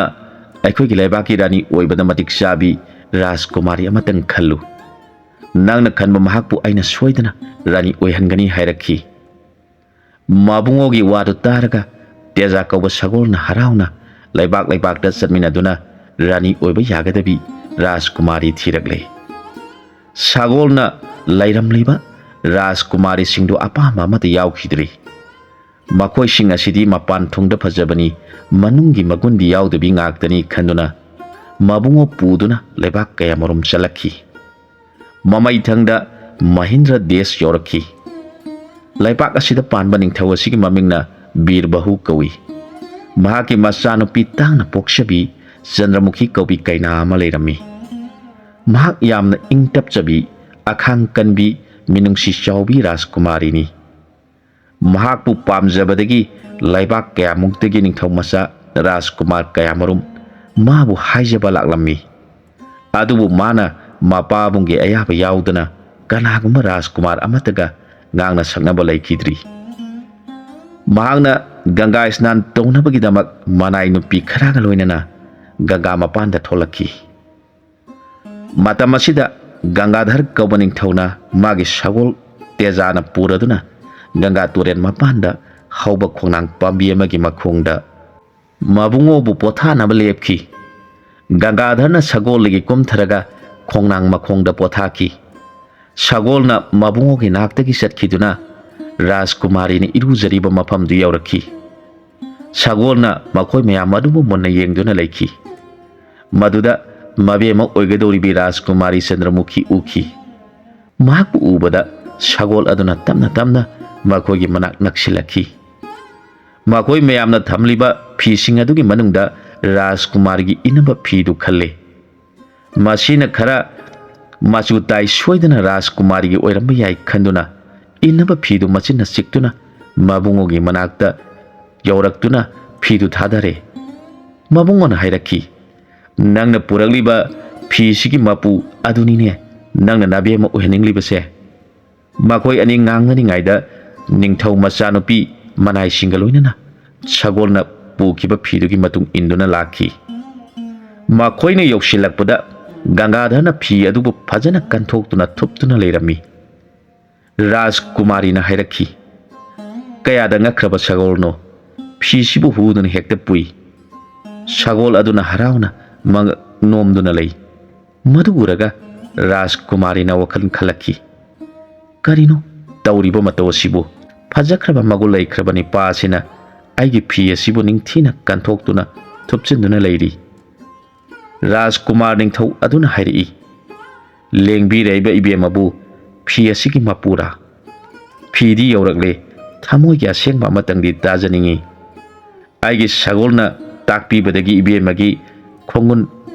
ꯑꯩꯈꯣꯏꯒꯤ ꯂꯩꯕꯥꯛꯀꯤ ꯔꯥꯅꯤ ꯑꯣꯏꯕꯗ ꯃꯇꯤꯛ ꯆꯥꯕꯤ ꯔꯥꯖꯀꯨꯃꯥꯔꯤ ꯑꯃꯇꯪ ꯈꯜꯂꯨ꯫ ꯅꯪꯅ ꯈꯟꯕ ꯃꯍꯥꯛꯄꯨ ꯑꯩꯅ ꯁꯣꯏꯗꯅ ꯔꯥꯅꯤ ꯑꯣꯏꯍꯟꯒꯅꯤ" ꯍꯥꯏꯔꯛꯈꯤ꯫ ꯃꯕꯨꯡꯉꯣꯒꯤ ꯋꯥꯗꯨ ꯇꯥꯔꯒ ꯇꯦꯖꯥ ꯀꯧꯕ ꯁꯒꯣꯜꯅ ꯍꯔꯥꯎꯅ ꯂꯩꯕꯥꯛ ꯂꯩꯕꯥꯛꯇ ꯆꯠꯃꯤꯟꯅꯗꯨꯅ ꯔꯥꯅꯤ ꯑꯣꯏꯕ ꯌꯥꯒꯗꯕꯤ ꯔꯥꯖꯀꯨꯃꯥꯔꯤ ꯊꯤꯔꯛꯂꯦ꯫ ꯁꯒꯣꯜꯅ ꯂꯩꯔꯝꯂꯤꯕ ꯔꯥꯖꯀꯨꯃꯥꯔꯤꯁꯤꯡꯗꯨ ꯑꯄꯥꯝꯕ ꯑꯃꯠꯇ ꯌꯥꯎꯈꯤꯗ꯭ꯔꯤ꯫ ꯃꯈꯣꯏꯁꯤꯡ ꯑꯁꯤꯗꯤ ꯃꯄꯥꯟ ꯊꯣꯡꯗ ꯐꯖꯕꯅꯤ, ꯃꯅꯨꯡꯒꯤ ꯃꯒꯨꯟꯗꯤ ꯌꯥꯎꯗꯕꯤ ꯉꯥꯛꯇꯅꯤ ꯈꯟꯗꯨꯅ ꯃꯕꯨꯡꯉꯣ ꯄꯨꯗꯨꯅ ꯂꯩꯕꯥꯛ ꯀꯌꯥꯃꯔꯨꯝ ꯆꯠꯂꯛꯈꯤ꯫ ꯃꯃꯩꯊꯪꯗ ꯃꯍꯤꯟꯗ꯭ꯔ ꯗꯦꯁ ꯌꯧꯔꯛꯈꯤ꯫ ꯂꯩꯕꯥꯛ ꯑꯁꯤꯗ ꯄꯥꯟꯕ ꯅꯤꯡꯊꯧ ꯑꯁꯤꯒꯤ ꯃꯃꯤꯡꯅ ꯕꯤꯔ ꯕꯍꯨ ꯀꯧꯏ꯫ ꯃꯍꯥꯛꯀꯤ ꯃꯆꯥꯅꯨꯄꯤ ꯇꯥꯡꯅ ꯄꯣꯛꯆꯕꯤ ꯆꯟꯗ꯭ꯔꯃꯨꯈꯤ ꯀꯧꯕꯤ ꯀꯩꯅꯥ ꯑꯃ ꯂꯩꯔꯝꯃꯤ꯫ ꯃꯍꯥꯛ ꯌꯥꯝꯅ ꯏꯪ ꯇꯞꯆꯕꯤ, ꯑꯈꯥꯡ ꯀꯟꯕꯤ, ꯃꯤꯅꯨꯡꯁꯤ ꯆꯥꯎꯕꯤ ꯔꯥꯖꯀꯨꯃꯥꯔꯤꯅꯤ꯫ ꯃꯍꯥꯛꯄꯨ ꯄꯥꯝꯖꯕꯗꯒꯤ ꯂꯩꯕꯥꯛ ꯀꯌꯥꯃꯨꯛꯇꯒꯤ ꯅꯤꯡꯊꯧ ꯃꯆꯥ ꯔꯥꯖꯀꯨꯃꯥꯔ ꯀꯌꯥꯃꯔꯨꯝ ꯃꯥꯕꯨ ꯍꯥꯏꯖꯕ ꯂꯥꯛꯂꯝꯃꯤ꯫ ꯑꯗꯨꯕꯨ ꯃꯥꯅ ꯃꯄꯥꯕꯨꯡꯒꯤ ꯑꯌꯥꯕ ꯌꯥꯎꯗꯅ ꯀꯅꯥꯒꯨꯝꯕ ꯔꯥꯖꯀꯨꯃꯥꯔ ꯑꯃꯠꯇꯒ ꯉꯥꯡꯅ ꯁꯛꯅꯕ ꯂꯩꯈꯤꯗ꯭ꯔꯤ꯫ ꯃꯍꯥꯛꯅ ꯒꯪꯒꯥ ꯁ꯭ꯅꯥꯟ ꯇꯧꯅꯕꯒꯤꯗꯃꯛ ꯃꯅꯥꯏ ꯅꯨꯄꯤ ꯈꯔꯒ ꯂꯣꯏꯅꯅ ꯒꯪꯒꯥ ꯃꯄꯥꯟꯗ ꯊꯣꯛꯂꯛꯈꯤ꯫ ꯃꯇꯝ ꯑꯁꯤꯗ ꯒꯪꯒꯥꯙꯔ ꯀꯧꯕ ꯅꯤꯡꯊꯧꯅ ꯃꯥꯒꯤ ꯁꯒꯣꯜ ꯇꯦꯖꯥꯅ ꯄꯨꯔꯗꯨꯅ ꯒꯪꯒꯥ ꯇꯨꯔꯦꯜ ꯃꯄꯥꯟꯗ ꯍꯧꯕ ꯈꯣꯡꯅꯥꯡ ꯄꯥꯝꯕꯤ ꯑꯃꯒꯤ ꯃꯈꯣꯡꯗ ꯃꯕꯨꯡꯉꯣꯕꯨ ꯄꯣꯊꯥꯅꯕ ꯂꯦꯞꯈꯤ꯫ ꯒꯪꯒꯥꯙꯔꯅ ꯁꯒꯣꯜꯗꯒꯤ ꯀꯨꯝꯊꯔꯒ ꯈꯣꯡꯅꯥꯡ ꯃꯈꯣꯡꯗ ꯄꯣꯊꯥꯈꯤ꯫ ꯁꯒꯣꯜꯅ ꯃꯕꯨꯡꯉꯣꯒꯤ ꯅꯥꯛꯇꯒꯤ ꯆꯠꯈꯤꯗꯨꯅ ꯔꯥꯖꯀꯨꯃꯥꯔꯤꯅ ꯏꯔꯨꯖꯔꯤꯕ ꯃꯐꯝꯗꯨ ꯌꯧꯔꯛꯈꯤ꯫ ꯁꯒꯣꯜꯅ ꯃꯈꯣꯏ ꯃꯌꯥꯝ ꯑꯗꯨꯕꯨ ꯃꯨꯟꯅ ꯌꯦꯡꯗꯨꯅ ꯂꯩꯈꯤ꯫ ꯃꯗꯨꯗ ꯃꯕꯦꯝꯃ ꯑꯣꯏꯒꯗꯧꯔꯤꯕꯤ ꯔꯥꯖꯀꯨꯃꯥꯔꯤ ꯆꯟꯗ꯭ꯔꯃꯨꯈꯤ ꯎꯈꯤ꯫ ꯃꯍꯥꯛꯄꯨ ꯎꯕꯗ ꯁꯒꯣꯜ ꯑꯗꯨꯅ ꯇꯞꯅ ꯇꯞꯅ ꯃꯈꯣꯏꯒꯤ ꯃꯅꯥꯛ ꯅꯛꯁꯤꯜꯂꯛꯈꯤ꯫ ꯃꯈꯣꯏ ꯃꯌꯥꯝꯅ ꯊꯝꯂꯤꯕ ꯐꯤꯁꯤꯡ ꯑꯗꯨꯒꯤ ꯃꯅꯨꯡꯗ ꯔꯥꯖꯀꯨꯃꯥꯔꯤꯒꯤ ꯏꯅꯕ ꯐꯤꯗꯨ ꯈꯜꯂꯤ꯫ ꯃꯁꯤꯅ ꯈꯔ ꯃꯆꯨ ꯇꯥꯏ ꯁꯣꯏꯗꯅ ꯔꯥꯖꯀꯨꯃꯥꯔꯤꯒꯤ ꯑꯣꯏꯔꯝꯕ ꯌꯥꯏ ꯈꯟꯗꯨꯅ ꯏꯅꯕ ꯐꯤꯗꯨ ꯃꯆꯤꯟꯅ ꯆꯤꯛꯇꯨꯅ ꯃꯕꯨꯡꯉꯣꯒꯤ ꯃꯅꯥꯛꯇ ꯌꯧꯔꯛꯇꯨꯅ ꯐꯤꯗꯨ ꯊꯥꯗꯔꯦ꯫ ꯃꯕꯨꯡꯉꯣꯅ ꯍꯥꯏꯔꯛꯈꯤ, "ꯅꯪꯅ ꯄꯨꯔꯛꯂꯤꯕ ꯐꯤꯁꯤꯒꯤ ꯃꯄꯨ ꯑꯗꯨꯅꯤꯅꯦ ꯅꯪꯅ ꯅꯕꯦꯝꯃ ꯑꯣꯏꯍꯟꯅꯤꯡꯂꯤꯕꯁꯦ?" ꯃꯈꯣꯏ ꯑꯅꯤ ꯉꯥꯡꯅꯔꯤꯉꯩꯗ ꯅꯤꯡꯊꯧ ꯃꯆꯥꯅꯨꯄꯤ ꯃꯅꯥꯏꯁꯤꯡꯒ ꯂꯣꯏꯅꯅ ꯁꯒꯣꯜꯅ ꯄꯨꯈꯤꯕ ꯐꯤꯗꯨꯒꯤ ꯃꯇꯨꯡ ꯏꯟꯗꯨꯅ ꯂꯥꯛꯈꯤ꯫ ꯃꯈꯣꯏꯅ ꯌꯧꯁꯤꯜꯂꯛꯄꯗ ꯒꯪꯒꯥꯙꯔꯅ ꯐꯤ ꯑꯗꯨꯕꯨ ꯐꯖꯅ ꯀꯟꯊꯣꯛꯇꯨꯅ ꯊꯨꯞꯇꯨꯅ ꯂꯩꯔꯝꯃꯤ꯫ ꯔꯥꯖꯀꯨꯃꯥꯔꯤꯅ ꯍꯥꯏꯔꯛꯈꯤ, "ꯀꯌꯥꯗ ꯉꯛꯈ꯭ꯔꯕ ꯁꯒꯣꯜꯅꯣ! ꯐꯤꯁꯤꯕꯨ ꯍꯨꯗꯨꯅ ꯍꯦꯛꯇ ꯄꯨꯏ꯫" ꯁꯒꯣꯜ ꯑꯗꯨꯅ ꯍꯔꯥꯎꯅ ꯃꯉꯛ ꯅꯣꯝꯗꯨꯅ ꯂꯩ꯫ ꯃꯗꯨ ꯎꯔꯒ ꯔꯥꯖꯀꯨꯃꯥꯔꯤꯅ ꯋꯥꯈꯜ ꯈꯜꯂꯛꯈꯤ, "ꯀꯔꯤꯅꯣ ꯇꯧꯔꯤꯕ ꯃꯇꯧ ꯑꯁꯤꯕꯨ? ꯐꯖꯈ꯭ꯔꯕ ꯃꯒꯨꯟ ꯂꯩꯈ꯭ꯔꯕ ꯅꯤꯄꯥ ꯑꯁꯤꯅ ꯑꯩꯒꯤ ꯐꯤ ꯑꯁꯤꯕꯨ ꯅꯤꯡꯊꯤꯅ ꯀꯟꯊꯣꯛꯇꯨꯅ ꯊꯨꯞꯆꯤꯟꯗꯨꯅ ꯂꯩꯔꯤ꯫" ꯔꯥꯖꯀꯨꯃꯥꯔ ꯅꯤꯡꯊꯧ ꯑꯗꯨꯅ ꯍꯥꯏꯔꯛꯏ, "ꯂꯦꯡꯕꯤꯔꯛꯏꯕ ꯏꯕꯦꯝꯃꯕꯨ ꯐꯤ ꯑꯁꯤꯒꯤ ꯃꯄꯨꯔꯥ? ꯐꯤꯗꯤ ꯌꯧꯔꯛꯂꯦ, ꯊꯃꯣꯏꯒꯤ ꯑꯁꯦꯡꯕ ꯑꯃꯇꯪꯗꯤ ꯇꯥꯖꯅꯤꯡꯏ꯫ ꯑꯩꯒꯤ ꯁꯒꯣꯜꯅ ꯇꯥꯛꯄꯤꯕꯗꯒꯤ ꯏꯕꯦꯝꯃꯒꯤ ꯈꯣꯡꯒꯨꯟ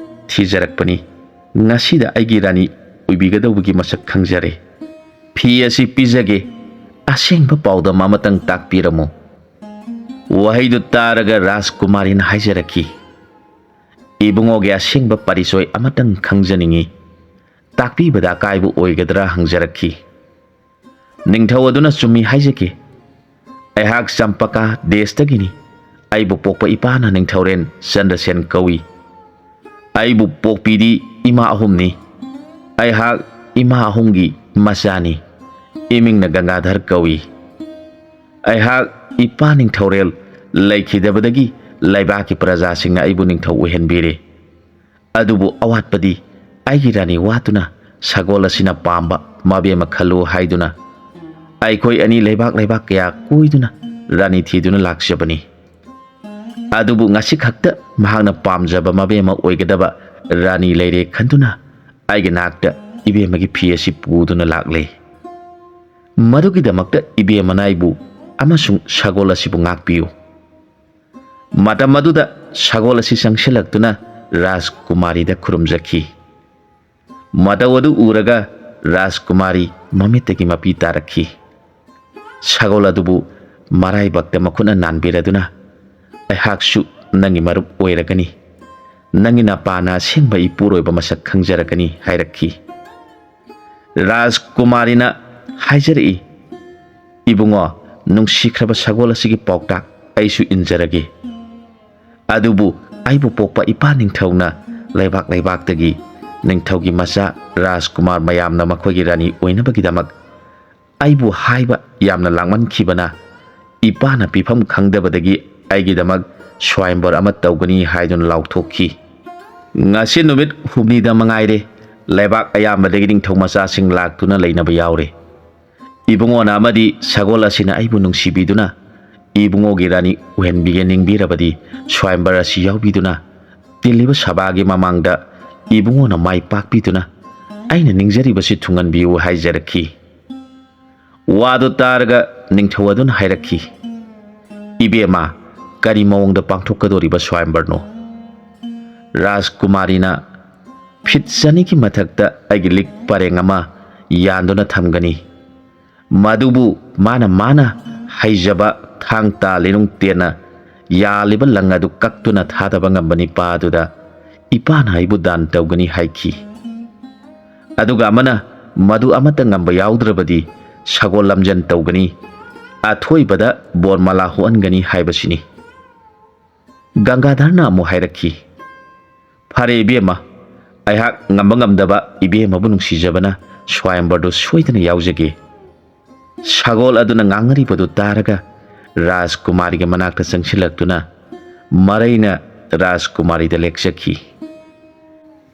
ꯊꯤꯖꯔꯛꯄꯅꯤ꯫ ꯉꯁꯤꯗ ꯑꯩꯒꯤ ꯔꯥꯅꯤ ꯑꯣꯏꯕꯤꯒꯗꯧꯕꯒꯤ ꯃꯁꯛ ꯈꯪꯖꯔꯦ꯫ ꯐꯤ ꯑꯁꯤ ꯄꯤꯖꯒꯦ, ꯑꯁꯦꯡꯕ ꯄꯥꯎꯗꯝ ꯑꯃꯇꯪ ꯇꯥꯛꯄꯤꯔꯝꯃꯨ꯫" ꯋꯥꯍꯩꯗꯨ ꯇꯥꯔꯒ ꯔꯥꯖꯀꯨꯃꯥꯔꯤꯅ ꯍꯥꯏꯖꯔꯛꯈꯤ, "ꯏꯕꯨꯡꯉꯣꯒꯤ ꯑꯁꯦꯡꯕ ꯄꯥꯔꯤꯁꯣꯏ ꯑꯃꯇꯪ ꯈꯪꯖꯅꯤꯡꯏ꯫ ꯇꯥꯛꯄꯤꯕꯗ ꯑꯀꯥꯏꯕ ꯑꯣꯏꯒꯗ꯭ꯔꯥ ꯍꯪꯖꯔꯛꯈꯤ꯫" ꯅꯤꯡꯊꯧ ꯑꯗꯨꯅ ꯆꯨꯝꯃꯤ ꯍꯥꯏꯖꯈꯤ꯫ "ꯑꯩꯍꯥꯛ ꯆꯝꯄꯀꯥ ꯗꯦꯁꯇꯒꯤꯅꯤ꯫ ꯑꯩꯕꯨ ꯄꯣꯛꯄ ꯏꯄꯥꯅ ꯅꯤꯡꯊꯧꯔꯦꯟ ꯆꯟꯗ꯭ꯔꯁꯦꯟ ꯀꯧꯏ꯫ ꯑꯩꯕꯨ ꯄꯣꯛꯄꯤꯗꯤ ꯏꯃꯥ ꯑꯍꯨꯝꯅꯤ꯫ ꯑꯩꯍꯥꯛ ꯏꯃꯥ ꯑꯍꯨꯝꯒꯤ ꯃꯆꯥꯅꯤ꯫ ꯏꯃꯤꯡꯅ ꯒꯪꯒꯥꯙꯔ ꯀꯧꯏ꯫ ꯑꯩꯍꯥꯛ ꯏꯄꯥ ꯅꯤꯡꯊꯧꯔꯦꯜ ꯂꯩꯈꯤꯗꯕꯗꯒꯤ ꯂꯩꯕꯥꯛꯀꯤ ꯄ꯭ꯔꯖꯥꯁꯤꯡꯅ ꯑꯩꯕꯨ ꯅꯤꯡꯊꯧ ꯑꯣꯏꯍꯟꯕꯤꯔꯦ꯫ ꯑꯗꯨꯕꯨ ꯑꯋꯥꯠꯄꯗꯤ ꯑꯩꯒꯤ ꯔꯥꯅꯤ ꯋꯥꯠꯇꯨꯅ ꯁꯒꯣꯜ ꯑꯁꯤꯅ ꯄꯥꯝꯕ ꯃꯕꯦꯝꯃ ꯈꯜꯂꯨ ꯍꯥꯏꯗꯨꯅ ꯑꯩꯈꯣꯏ ꯑꯅꯤ ꯂꯩꯕꯥꯛ ꯂꯩꯕꯥꯛ ꯀꯌꯥ ꯀꯣꯏꯗꯨꯅ ꯔꯥꯅꯤ ꯊꯤꯗꯨꯅ ꯂꯥꯛꯆꯕꯅꯤ꯫ ꯑꯗꯨꯕꯨ ꯉꯁꯤ ꯈꯛꯇ ꯃꯍꯥꯛꯅ ꯄꯥꯝꯖꯕ ꯃꯕꯦꯝꯃ ꯑꯣꯏꯒꯗꯕ ꯔꯥꯅꯤ ꯂꯩꯔꯦ ꯈꯟꯗꯨꯅ ꯑꯩꯒꯤ ꯅꯥꯛꯇ ꯏꯕꯦꯝꯃꯒꯤ ꯐꯤ ꯑꯁꯤ ꯄꯨꯗꯨꯅ ꯂꯥꯛꯂꯦ꯫ ꯃꯗꯨꯒꯤꯗꯃꯛꯇ ꯏꯕꯦꯝꯃꯅ ꯑꯩꯕꯨ ꯑꯃꯁꯨꯡ ꯁꯒꯣꯜ ꯑꯁꯤꯕꯨ ꯉꯥꯛꯄꯤꯌꯨ꯫ ꯃꯇꯝ ꯑꯗꯨꯗ ꯁꯒꯣꯜ ꯑꯁꯤ ꯆꯪꯁꯤꯜꯂꯛꯇꯨꯅ ꯔꯥꯖꯀꯨꯃꯥꯔꯤꯗ ꯈꯨꯔꯨꯝꯖꯈꯤ꯫ ꯃꯇꯧ ꯑꯗꯨ ꯎꯔꯒ ꯔꯥꯖꯀꯨꯃꯥꯔꯤ ꯃꯃꯤꯠꯇꯒꯤ ꯃꯄꯤ ꯇꯥꯔꯛꯈꯤ꯫ ꯁꯒꯣꯜ ꯑꯗꯨꯕꯨ ꯃꯔꯥꯏꯕꯛꯇ ꯃꯈꯨꯠꯅ ꯅꯥꯟꯕꯤꯔꯗꯨꯅ, "ꯑꯩꯍꯥꯛꯁꯨ ꯅꯪꯒꯤ ꯃꯔꯨꯞ ꯑꯣꯏꯔꯒꯅꯤ, ꯅꯪꯒꯤ ꯅꯄꯥꯅ ꯑꯁꯦꯡꯕ ꯏꯄꯨꯔꯣꯏꯕ ꯃꯁꯛ ꯈꯪꯖꯔꯛꯀꯅꯤ" ꯍꯥꯏꯔꯛꯈꯤ꯫ ꯔꯥꯖꯀꯨꯃꯥꯔꯤꯅ ꯍꯥꯏꯖꯔꯛꯏ, "ꯏꯕꯨꯡꯉꯣ, ꯅꯨꯡꯁꯤꯈ꯭ꯔꯕ ꯁꯒꯣꯜ ꯑꯁꯤꯒꯤ ꯄꯥꯎꯇꯥꯛ ꯑꯩꯁꯨ ꯏꯟꯖꯔꯒꯦ꯫ ꯑꯗꯨꯕꯨ ꯑꯩꯕꯨ ꯄꯣꯛꯄ ꯏꯄꯥ ꯅꯤꯡꯊꯧꯅ ꯂꯩꯕꯥꯛ ꯂꯩꯕꯥꯛꯇꯒꯤ ꯅꯤꯡꯊꯧꯒꯤ ꯃꯆꯥ ꯔꯥꯖꯀꯨꯃꯥꯔ ꯃꯌꯥꯝꯅ ꯃꯈꯣꯏꯒꯤ ꯔꯥꯅꯤ ꯑꯣꯏꯅꯕꯒꯤꯗꯃꯛ ꯑꯩꯕꯨ ꯍꯥꯏꯕ ꯌꯥꯝꯅ ꯂꯥꯡꯃꯟꯈꯤꯕꯅ ꯏꯄꯥꯅ ꯄꯤꯐꯝ ꯈꯪꯗꯕꯗꯒꯤ ꯑꯩꯒꯤꯗꯃꯛ ꯁ꯭ꯋꯥꯌꯝꯕꯔ ꯑꯃ ꯇꯧꯒꯅꯤ ꯍꯥꯏꯗꯨꯅ ꯂꯥꯎꯊꯣꯛꯈꯤ꯫ ꯉꯁꯤ ꯅꯨꯃꯤꯠ ꯍꯨꯝꯅꯤꯗ ꯃꯉꯥꯏꯔꯦ, ꯂꯩꯕꯥꯛ ꯑꯌꯥꯝꯕꯗꯒꯤ ꯅꯤꯡꯊꯧ ꯃꯆꯥꯁꯤꯡ ꯂꯥꯛꯇꯨꯅ ꯂꯩꯅꯕ ꯌꯥꯎꯔꯦ꯫ ꯏꯕꯨꯡꯉꯣꯅ ꯑꯃꯗꯤ ꯁꯒꯣꯜ ꯑꯁꯤꯅ ꯑꯩꯕꯨ ꯅꯨꯡꯁꯤꯕꯤꯗꯨꯅ ꯏꯕꯨꯡꯉꯣꯒꯤ ꯔꯥꯅꯤ ꯑꯣꯏꯍꯟꯕꯤꯒꯦ ꯅꯤꯡꯕꯤꯔꯕꯗꯤ ꯁ꯭ꯋꯥꯌꯝꯕꯔ ꯑꯁꯤ ꯌꯥꯎꯕꯤꯗꯨꯅ ꯇꯤꯜꯂꯤꯕ ꯁꯚꯥꯒꯤ ꯃꯃꯥꯡꯗ ꯏꯕꯨꯡꯉꯣꯅ ꯃꯥꯏ ꯄꯥꯛꯄꯤꯗꯨꯅ ꯑꯩꯅ ꯅꯤꯡꯖꯔꯤꯕꯁꯤ ꯊꯨꯡꯍꯟꯕꯤꯌꯨ" ꯍꯥꯏꯖꯔꯛꯈꯤ꯫ ꯋꯥꯗꯨ ꯇꯥꯔꯒ ꯅꯤꯡꯊꯧ ꯑꯗꯨꯅ ꯍꯥꯏꯔꯛꯈꯤ, "ꯏꯕꯦꯝꯃ, ꯀꯔꯤ ꯃꯑꯣꯡꯗ ꯄꯥꯡꯊꯣꯛꯀꯗꯧꯔꯤꯕ ꯁ꯭ꯋꯥꯌꯝꯕꯔꯅꯣ?" ꯔꯥꯖꯀꯨꯃꯥꯔꯤꯅ ꯐꯤꯠ ꯆꯅꯤꯒꯤ ꯃꯊꯛꯇ ꯑꯩꯒꯤ ꯂꯤꯛ ꯄꯔꯦꯡ ꯑꯃ ꯌꯥꯟꯗꯨꯅ ꯊꯝꯒꯅꯤ꯫ ꯃꯗꯨꯕꯨ ꯃꯥꯅ ꯃꯥꯅ ꯍꯩꯖꯕ ꯊꯥꯡ ꯇꯥ ꯂꯤꯅꯨꯡ ꯇꯦꯟꯅ ꯌꯥꯜꯂꯤꯕ ꯂꯪ ꯑꯗꯨ ꯀꯛꯇꯨꯅ ꯊꯥꯗꯕ ꯉꯝꯕ ꯅꯤꯄꯥ ꯑꯗꯨꯗ ꯏꯄꯥꯅ ꯑꯩꯕꯨ ꯗꯥꯟ ꯇꯧꯒꯅꯤ ꯍꯥꯏꯈꯤ꯫ ꯑꯗꯨꯒ ꯑꯃꯅ ꯃꯗꯨ ꯑꯃꯠꯇ ꯉꯝꯕ ꯌꯥꯎꯗ꯭ꯔꯕꯗꯤ ꯁꯒꯣꯜ ꯂꯝꯖꯟ ꯇꯧꯒꯅꯤ, ꯑꯊꯣꯏꯕꯗ ꯕꯣꯔꯃꯥꯂꯥ ꯍꯨꯛꯍꯟꯒꯅꯤ ꯍꯥꯏꯕꯁꯤꯅꯤ꯫ ꯒꯪꯒꯥꯙꯔꯅ ꯑꯃꯨꯛ ꯍꯥꯏꯔꯛꯈꯤ, "ꯐꯔꯦ ꯏꯕꯦꯝꯃ, ꯑꯩꯍꯥꯛ ꯉꯝꯕ ꯉꯝꯗꯕ ꯏꯕꯦꯝꯃꯕꯨ ꯅꯨꯡꯁꯤꯖꯕꯅ ꯁ꯭ꯋꯥꯌꯝꯕꯔꯗꯨ ꯁꯣꯏꯗꯅ ꯌꯥꯎꯖꯒꯦ꯫" ꯁꯒꯣꯜ ꯑꯗꯨꯅ ꯉꯥꯡꯅꯔꯤꯕꯗꯨ ꯇꯥꯔꯒ ꯔꯥꯖꯀꯨꯃꯥꯔꯤꯒꯤ ꯃꯅꯥꯛꯇ ꯆꯪꯁꯤꯜꯂꯛꯇꯨꯅ ꯃꯔꯩꯅ ꯔꯥꯖꯀꯨꯃꯥꯔꯤꯗ ꯂꯦꯛꯆꯈꯤ꯫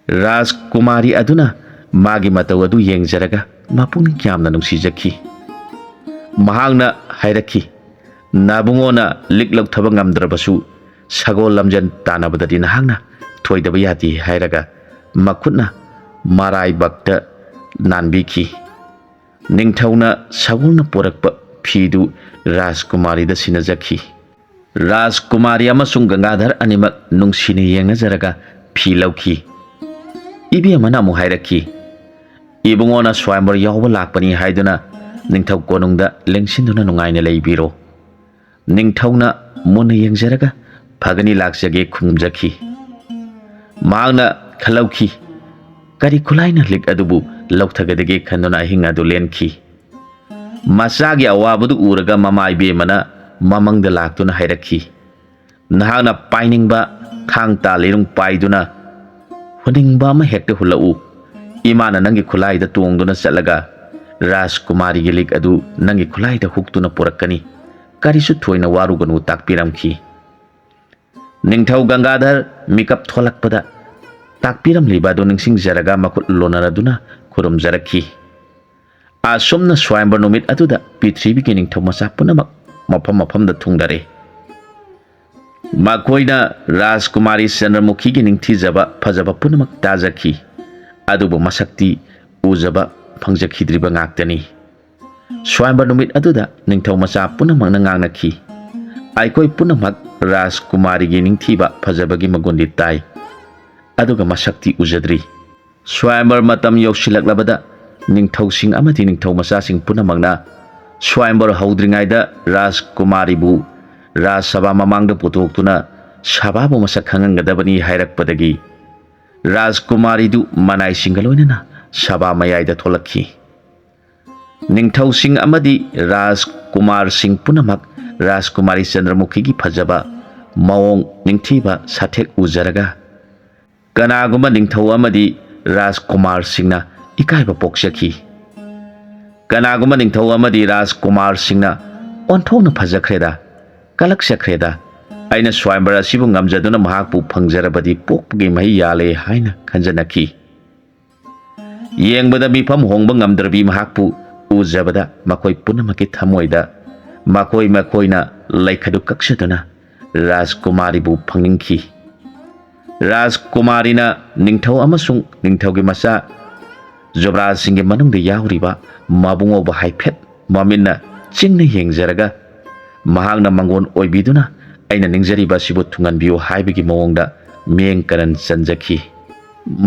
ꯔꯥꯖꯀꯨꯃꯥꯔꯤ ꯑꯗꯨꯅ ꯃꯥꯒꯤ ꯃꯇꯧ ꯑꯗꯨ ꯌꯦꯡꯖꯔꯒ ꯃꯄꯨꯛꯅꯤꯡ ꯌꯥꯝꯅ ꯅꯨꯡꯁꯤꯖꯈꯤ꯫ ꯃꯍꯥꯛꯅ ꯍꯥꯏꯔꯛꯈꯤ, "ꯅꯥꯕꯨꯡꯉꯣꯅ ꯂꯤꯛ ꯂꯧꯊꯕ ꯉꯝꯗ꯭ꯔꯕꯁꯨ ꯁꯒꯣꯜ ꯂꯝꯖꯦꯟ ꯇꯥꯟꯅꯕꯗꯗꯤ ꯅꯍꯥꯛꯅ ꯊꯣꯏꯗꯕ ꯌꯥꯗꯦ" ꯍꯥꯏꯔꯒ ꯃꯈꯨꯠꯅ ꯃꯔꯥꯏꯕꯛꯇ ꯅꯥꯟꯕꯤꯈꯤ꯫ ꯅꯤꯡꯊꯧꯅ ꯁꯒꯣꯜꯅ ꯄꯨꯔꯛꯄ ꯐꯤꯗꯨ ꯔꯥꯖꯀꯨꯃꯥꯔꯤꯗ ꯁꯤꯟꯅꯖꯈꯤ꯫ ꯔꯥꯖꯀꯨꯃꯥꯔꯤ ꯑꯃꯁꯨꯡ ꯒꯪꯒꯥꯙꯔ ꯑꯅꯤꯃꯛ ꯅꯨꯡꯁꯤꯅ ꯌꯦꯡꯅꯖꯔꯒ ꯐꯤ ꯂꯧꯈꯤ꯫ ꯏꯕꯦꯝꯃꯅ ꯑꯃꯨꯛ ꯍꯥꯏꯔꯛꯈꯤ, "ꯏꯕꯨꯡꯉꯣꯅ ꯁ꯭ꯋꯥꯌꯝꯕꯔ ꯌꯥꯎꯕ ꯂꯥꯛꯄꯅꯤ ꯍꯥꯏꯗꯨꯅ ꯅꯤꯡꯊꯧ ꯀꯣꯅꯨꯡꯗ ꯂꯦꯡꯁꯤꯟꯗꯨꯅ ꯅꯨꯡꯉꯥꯏꯅ ꯂꯩꯕꯤꯔꯣ"꯫ ꯅꯤꯡꯊꯧꯅ ꯃꯨꯟꯅ ꯌꯦꯡꯖꯔꯒ "ꯐꯒꯅꯤ, ꯂꯥꯛꯆꯒꯦ" ꯈꯨꯝꯖꯈꯤ꯫ ꯃꯍꯥꯛꯅ ꯈꯜꯍꯧꯈꯤ, "ꯀꯔꯤ ꯈꯨꯠꯂꯥꯏꯅ ꯂꯤꯛ ꯑꯗꯨꯕꯨ ꯂꯧꯊꯒꯗꯒꯦ?" ꯈꯟꯗꯨꯅ ꯑꯍꯤꯡ ꯑꯗꯨ ꯂꯦꯟꯈꯤ꯫ ꯃꯆꯥꯒꯤ ꯑꯋꯥꯕꯗꯨ ꯎꯔꯒ ꯃꯃꯥ ꯏꯕꯦꯝꯃꯅ ꯃꯃꯪꯗ ꯂꯥꯛꯇꯨꯅ ꯍꯥꯏꯔꯛꯈꯤ, "ꯅꯍꯥꯛꯅ ꯄꯥꯏꯅꯤꯡꯕ ꯊꯥꯡ ꯇꯥ ꯂꯩꯔꯨꯡ ꯄꯥꯏꯗꯨꯅ ꯍꯨꯟꯅꯤꯡꯕ ꯑꯃ ꯍꯦꯛꯇ ꯍꯨꯜꯂꯛꯎ꯫ ꯏꯃꯥꯅ ꯅꯪꯒꯤ ꯈꯨꯠꯂꯥꯏꯗ ꯇꯣꯡꯗꯨꯅ ꯆꯠꯂꯒ ꯔꯥꯖꯀꯨꯃꯥꯔꯤꯒꯤ ꯂꯤꯛ ꯑꯗꯨ ꯅꯪꯒꯤ ꯈꯨꯠꯂꯥꯏꯗ ꯍꯨꯛꯇꯨꯅ ꯄꯨꯔꯛꯀꯅꯤ꯫ ꯀꯔꯤꯁꯨ ꯊꯣꯏꯅ ꯋꯥꯔꯨꯒꯅꯨ" ꯇꯥꯛꯄꯤꯔꯝꯈꯤ꯫ ꯅꯤꯡꯊꯧ ꯒꯪꯒꯥꯙꯔ ꯃꯤꯀꯞ ꯊꯣꯛꯂꯛꯄꯗ ꯇꯥꯛꯄꯤꯔꯝꯂꯤꯕ ꯑꯗꯨ ꯅꯤꯡꯁꯤꯡꯖꯔꯒ ꯃꯈꯨꯠ ꯂꯣꯟꯅꯔꯗꯨꯅ ꯈꯨꯔꯨꯝꯖꯔꯛꯈꯤ꯫ ꯑꯁꯨꯝꯅ ꯁ꯭ꯋꯥꯌꯝꯕꯔ ꯅꯨꯃꯤꯠ ꯑꯗꯨꯗ ꯄ꯭ꯔꯤꯊꯤꯕꯤꯒꯤ ꯅꯤꯡꯊꯧ ꯃꯆꯥ ꯄꯨꯝꯅꯃꯛ ꯃꯐꯝ ꯃꯐꯝꯗ ꯊꯨꯡꯗꯔꯦ꯫ ꯃꯈꯣꯏꯅ ꯔꯥꯖꯀꯨꯃꯥꯔꯤ ꯆꯟꯗ꯭ꯔꯃꯨꯈꯤꯒꯤ ꯅꯤꯡꯊꯤꯖꯕ ꯐꯖꯕ ꯄꯨꯝꯅꯃꯛ ꯇꯥꯖꯈꯤ, ꯑꯗꯨꯕꯨ ꯃꯁꯛꯇꯤ ꯎꯖꯕ ꯐꯪꯖꯈꯤꯗ꯭ꯔꯤꯕ ꯉꯥꯛꯇꯅꯤ꯫ ꯁ꯭ꯋꯥꯌꯝꯕꯔ ꯅꯨꯃꯤꯠ ꯑꯗꯨꯗ ꯅꯤꯡꯊꯧ ꯃꯆꯥ ꯄꯨꯝꯅꯃꯛꯅ ꯉꯥꯡꯅꯈꯤ, "ꯑꯩꯈꯣꯏ ꯄꯨꯝꯅꯃꯛ ꯔꯥꯖꯀꯨꯃꯥꯔꯤꯒꯤ ꯅꯤꯡꯊꯤꯕ ꯐꯖꯕꯒꯤ ꯃꯒꯨꯟꯗꯤ ꯇꯥꯏ, ꯑꯗꯨꯒ ꯃꯁꯛꯇꯤ ꯎꯖꯗ꯭ꯔꯤ"꯫ ꯁ꯭ꯋꯥꯌꯝꯕꯔ ꯃꯇꯝ ꯌꯧꯁꯤꯜꯂꯛꯂꯕꯗ ꯅꯤꯡꯊꯧꯁꯤꯡ ꯑꯃꯗꯤ ꯅꯤꯡꯊꯧ ꯃꯆꯥꯁꯤꯡ ꯄꯨꯝꯅꯃꯛꯅ ꯁ꯭ꯋꯥꯌꯝꯕꯔ ꯍꯧꯗ꯭ꯔꯤꯉꯩꯗ ꯔꯥꯖꯀꯨꯃꯥꯔꯤꯕꯨ ꯔꯥꯖꯁꯚꯥ ꯃꯃꯥꯡꯗ ꯄꯨꯊꯣꯛꯇꯨꯅ ꯁꯚꯥꯕꯨ ꯃꯁꯛ ꯈꯪꯍꯟꯒꯗꯕꯅꯤ ꯍꯥꯏꯔꯛꯄꯗꯒꯤ ꯔꯥꯖꯀꯨꯃꯥꯔꯤꯗꯨ ꯃꯅꯥꯏꯁꯤꯡꯒ ꯂꯣꯏꯅꯅ ꯁꯚꯥ ꯃꯌꯥꯏꯗ ꯊꯣꯛꯂꯛꯈꯤ꯫ ꯅꯤꯡꯊꯧꯁꯤꯡ ꯑꯃꯗꯤ ꯔꯥꯖꯀꯨꯃꯥꯔꯁꯤꯡ ꯄꯨꯝꯅꯃꯛ ꯔꯥꯖꯀꯨꯃꯥꯔꯤ ꯆꯟꯗ꯭ꯔꯃꯨꯈꯤꯒꯤ ꯐꯖꯕ ꯃꯑꯣꯡ, ꯅꯤꯡꯊꯤꯕ ꯁꯥꯊꯦꯛ ꯎꯖꯔꯒ ꯀꯅꯥꯒꯨꯝꯕ ꯅꯤꯡꯊꯧ ꯑꯃꯗꯤ ꯔꯥꯖꯀꯨꯃꯥꯔꯁꯤꯡꯅ ꯏꯀꯥꯏꯕ ꯄꯣꯛꯆꯈꯤ꯫ ꯀꯅꯥꯒꯨꯝꯕ ꯅꯤꯡꯊꯧ ꯑꯃꯗꯤ ꯔꯥꯖꯀꯨꯃꯥꯔꯁꯤꯡꯅ "ꯑꯣꯟꯊꯣꯛꯅ ꯐꯖꯈ꯭ꯔꯦꯗ, ꯀꯂꯛꯆꯈ꯭ꯔꯦꯗ, ꯑꯩꯅ ꯁ꯭ꯋꯥꯌꯝꯕꯔ ꯑꯁꯤꯕꯨ ꯉꯝꯖꯗꯨꯅ ꯃꯍꯥꯛꯄꯨ ꯐꯪꯖꯔꯕꯗꯤ ꯄꯣꯛꯄꯒꯤ ꯃꯍꯩ ꯌꯥꯜꯂꯦ ꯍꯥꯏꯅ ꯈꯟꯖꯅꯈꯤ꯫ ꯌꯦꯡꯕꯗ ꯃꯤꯐꯝ ꯍꯣꯡꯕ ꯉꯝꯗ꯭ꯔꯕꯤ ꯃꯍꯥꯛꯄꯨ ꯎꯖꯕꯗ ꯃꯈꯣꯏ ꯄꯨꯝꯅꯃꯛꯀꯤ ꯊꯃꯣꯏꯗ ꯃꯈꯣꯏ ꯃꯈꯣꯏꯅ ꯂꯩꯈꯗꯨ ꯀꯛꯆꯗꯨꯅ ꯔꯥꯖꯀꯨꯃꯥꯔꯤꯕꯨ ꯐꯪꯅꯤꯡꯈꯤ꯫ ꯔꯥꯖꯀꯨꯃꯥꯔꯤꯅ ꯅꯤꯡꯊꯧ ꯑꯃꯁꯨꯡ ꯅꯤꯡꯊꯧꯒꯤ ꯃꯆꯥ ꯖꯨꯕ꯭ꯔꯥꯖꯁꯤꯡꯒꯤ ꯃꯅꯨꯡꯗ ꯌꯥꯎꯔꯤꯕ ꯃꯕꯨꯡꯉꯣꯕꯨ ꯍꯥꯏꯐꯦꯠ ꯃꯃꯤꯠꯅ ꯆꯤꯡꯅ ꯌꯦꯡꯖꯔꯒ, ꯃꯍꯥꯛꯅ ꯃꯉꯣꯟ ꯑꯣꯏꯕꯤꯗꯨꯅ ꯑꯩꯅ ꯅꯤꯡꯖꯔꯤꯕ ꯑꯁꯤꯕꯨ ꯊꯨꯡꯍꯟꯕꯤꯌꯨ ꯍꯥꯏꯕꯒꯤ ꯃꯑꯣꯡꯗ ꯃꯤꯠꯌꯦꯡ ꯀꯔꯟ ꯆꯟꯖꯈꯤ꯫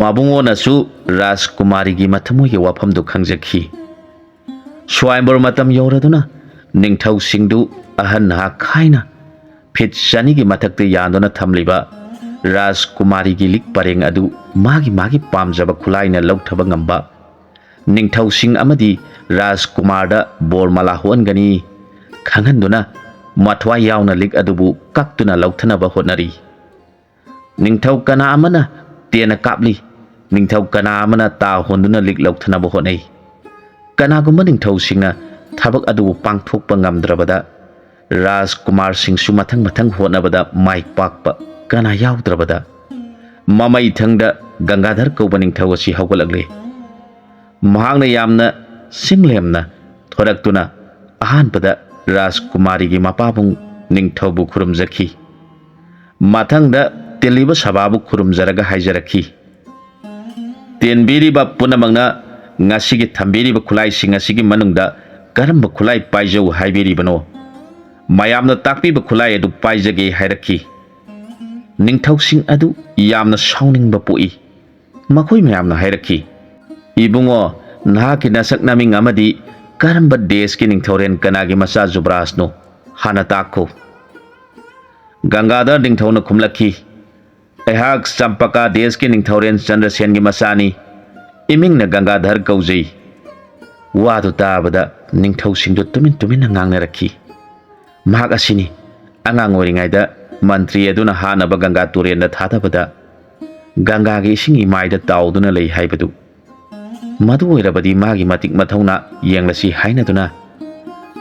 ꯃꯕꯨꯡꯉꯣꯅꯁꯨ ꯔꯥꯖꯀꯨꯃꯥꯔꯤꯒꯤ ꯃꯊꯃꯣꯏꯒꯤ ꯋꯥꯐꯝꯗꯨ ꯈꯪꯖꯈꯤ꯫ ꯁ꯭ꯋꯥꯌꯝꯕꯔ ꯃꯇꯝ ꯌꯧꯔꯗꯨꯅ ꯅꯤꯡꯊꯧꯁꯤꯡꯗꯨ ꯑꯍꯟ ꯅꯍꯥ ꯈꯥꯏꯅ ꯐꯤꯠ ꯆꯅꯤꯒꯤ ꯃꯊꯛꯇ ꯌꯥꯟꯗꯨꯅ ꯊꯝꯂꯤꯕ ꯔꯥꯖꯀꯨꯃꯥꯔꯤꯒꯤ ꯂꯤꯛ ꯄꯔꯦꯡ ꯑꯗꯨ ꯃꯥꯒꯤ ꯃꯥꯒꯤ ꯄꯥꯝꯖꯕ ꯈꯨꯠꯂꯥꯏꯅ ꯂꯧꯊꯕ ꯉꯝꯕ ꯅꯤꯡꯊꯧꯁꯤꯡ ꯑꯃꯗꯤ ꯔꯥꯖꯀꯨꯃꯥꯔꯗ ꯕꯣꯔꯃꯥꯂꯥ ꯍꯨꯍꯟꯒꯅꯤ ꯈꯪꯍꯟꯗꯨꯅ ꯃꯊ꯭ꯋꯥꯏ ꯌꯥꯎꯅ ꯂꯤꯛ ꯑꯗꯨꯕꯨ ꯀꯛꯇꯨꯅ ꯂꯧꯊꯅꯕ ꯍꯣꯠꯅꯔꯤ꯫ ꯅꯤꯡꯊꯧ ꯀꯅꯥ ꯑꯃꯅ ꯇꯦꯟꯅ ꯀꯥꯞꯂꯤ, ꯅꯤꯡꯊꯧ ꯀꯅꯥ ꯑꯃꯅ ꯇꯥ ꯍꯣꯟꯗꯨꯅ ꯂꯤꯛ ꯂꯧꯊꯅꯕ ꯍꯣꯠꯅꯩ꯫ ꯀꯅꯥꯒꯨꯝꯕ ꯅꯤꯡꯊꯧꯁꯤꯡꯅ ꯊꯕꯛ ꯑꯗꯨꯕꯨ ꯄꯥꯡꯊꯣꯛꯄ ꯉꯝꯗ꯭ꯔꯕꯗ, ꯔꯥꯖꯀꯨꯃꯥꯔꯁꯤꯡꯁꯨ ꯃꯊꯪ ꯃꯊꯪ ꯍꯣꯠꯅꯕꯗ ꯃꯥꯏ ꯄꯥꯛꯄ ꯀꯅꯥ ꯌꯥꯎꯗ꯭ꯔꯕꯗ, ꯃꯃꯩꯊꯪꯗ ꯒꯪꯒꯥꯙꯔ ꯀꯧꯕ ꯅꯤꯡꯊꯧ ꯑꯁꯤ ꯍꯧꯒꯠꯂꯛꯂꯦ꯫ ꯃꯍꯥꯛꯅ ꯌꯥꯝꯅ ꯆꯤꯡꯂꯦꯝꯅ ꯊꯣꯔꯛꯇꯨꯅ ꯑꯍꯥꯟꯕꯗ ꯔꯥꯖꯀꯨꯃꯥꯔꯤꯒꯤ ꯃꯄꯥꯕꯨꯡ ꯅꯤꯡꯊꯧꯕꯨ ꯈꯨꯔꯨꯝꯖꯈꯤ꯫ ꯃꯊꯪꯗ ꯇꯤꯜꯂꯤꯕ ꯁꯚꯥꯕꯨ ꯈꯨꯔꯨꯝꯖꯔꯒ ꯍꯥꯏꯖꯔꯛꯈꯤ, "ꯇꯦꯟꯕꯤꯔꯤꯕ ꯄꯨꯝꯅꯃꯛꯅ ꯉꯁꯤꯒꯤ ꯊꯝꯕꯤꯔꯤꯕ ꯈꯨꯠꯂꯥꯏꯁꯤꯡ ꯑꯁꯤꯒꯤ ꯃꯅꯨꯡꯗ ꯀꯔꯝꯕ ꯈꯨꯠꯂꯥꯏ ꯄꯥꯏꯖꯧ ꯍꯥꯏꯕꯤꯔꯤꯕꯅꯣ?" ꯃꯌꯥꯝꯅ ꯇꯥꯛꯄꯤꯕ ꯈꯨꯠꯂꯥꯏ ꯑꯗꯨ ꯄꯥꯏꯖꯒꯦ ꯍꯥꯏꯔꯛꯈꯤ꯫ ꯅꯤꯡꯊꯧꯁꯤꯡ ꯑꯗꯨ ꯌꯥꯝꯅ ꯁꯥꯎꯅꯤꯡꯕ ꯄꯣꯛꯏ꯫ ꯃꯈꯣꯏ ꯃꯌꯥꯝꯅ ꯍꯥꯏꯔꯛꯈꯤ, "ꯏꯕꯨꯡꯉꯣ, ꯅꯍꯥꯛꯀꯤ ꯅꯁꯛ ꯅꯃꯤꯡ ꯑꯃꯗꯤ ꯀꯔꯝꯕ ꯗꯦꯁꯀꯤ ꯅꯤꯡꯊꯧꯔꯦꯜ ꯀꯅꯥꯒꯤ ꯃꯆꯥ ꯖꯨꯕ꯭ꯔꯥꯖꯅꯣ? ꯍꯥꯟꯅ ꯇꯥꯛꯈꯣ꯫" ꯒꯪꯒꯥꯙꯔ ꯅꯤꯡꯊꯧꯅ ꯈꯨꯝꯂꯛꯈꯤ, "ꯑꯩꯍꯥꯛ ꯆꯝꯄꯀꯥ ꯗꯦꯁꯀꯤ ꯅꯤꯡꯊꯧꯔꯦꯜ ꯆꯟꯗ꯭ꯔꯁꯦꯟꯒꯤ ꯃꯆꯥꯅꯤ꯫ ꯏꯃꯤꯡꯅ ꯒꯪꯒꯥꯙꯔ ꯀꯧꯖꯩ꯫" ꯋꯥꯗꯨ ꯇꯥꯕꯗ ꯅꯤꯡꯊꯧꯁꯤꯡꯗꯨ ꯇꯨꯃꯤꯟ ꯇꯨꯃꯤꯟꯅ ꯉꯥꯡꯅꯔꯛꯈꯤ꯫ ꯃꯍꯥꯛ ꯑꯁꯤꯅꯤ, ꯑꯉꯥꯡ ꯑꯣꯏꯔꯤꯉꯩꯗ ꯃꯟꯇ꯭ꯔꯤ ꯑꯗꯨꯅ ꯍꯥꯠꯅꯕ ꯒꯪꯒꯥ ꯇꯨꯔꯦꯜꯗ ꯊꯥꯗꯕꯗ ꯒꯪꯒꯥꯒꯤ ꯏꯁꯤꯡ ꯏꯃꯥꯏꯗ ꯇꯥꯎꯗꯨꯅ ꯂꯩ ꯍꯥꯏꯕꯗꯨ꯫ ꯃꯗꯨ ꯑꯣꯏꯔꯕꯗꯤ ꯃꯥꯒꯤ ꯃꯇꯤꯛ ꯃꯊꯧꯅꯥ ꯌꯦꯡꯂꯁꯤ ꯍꯥꯏꯅꯗꯨꯅ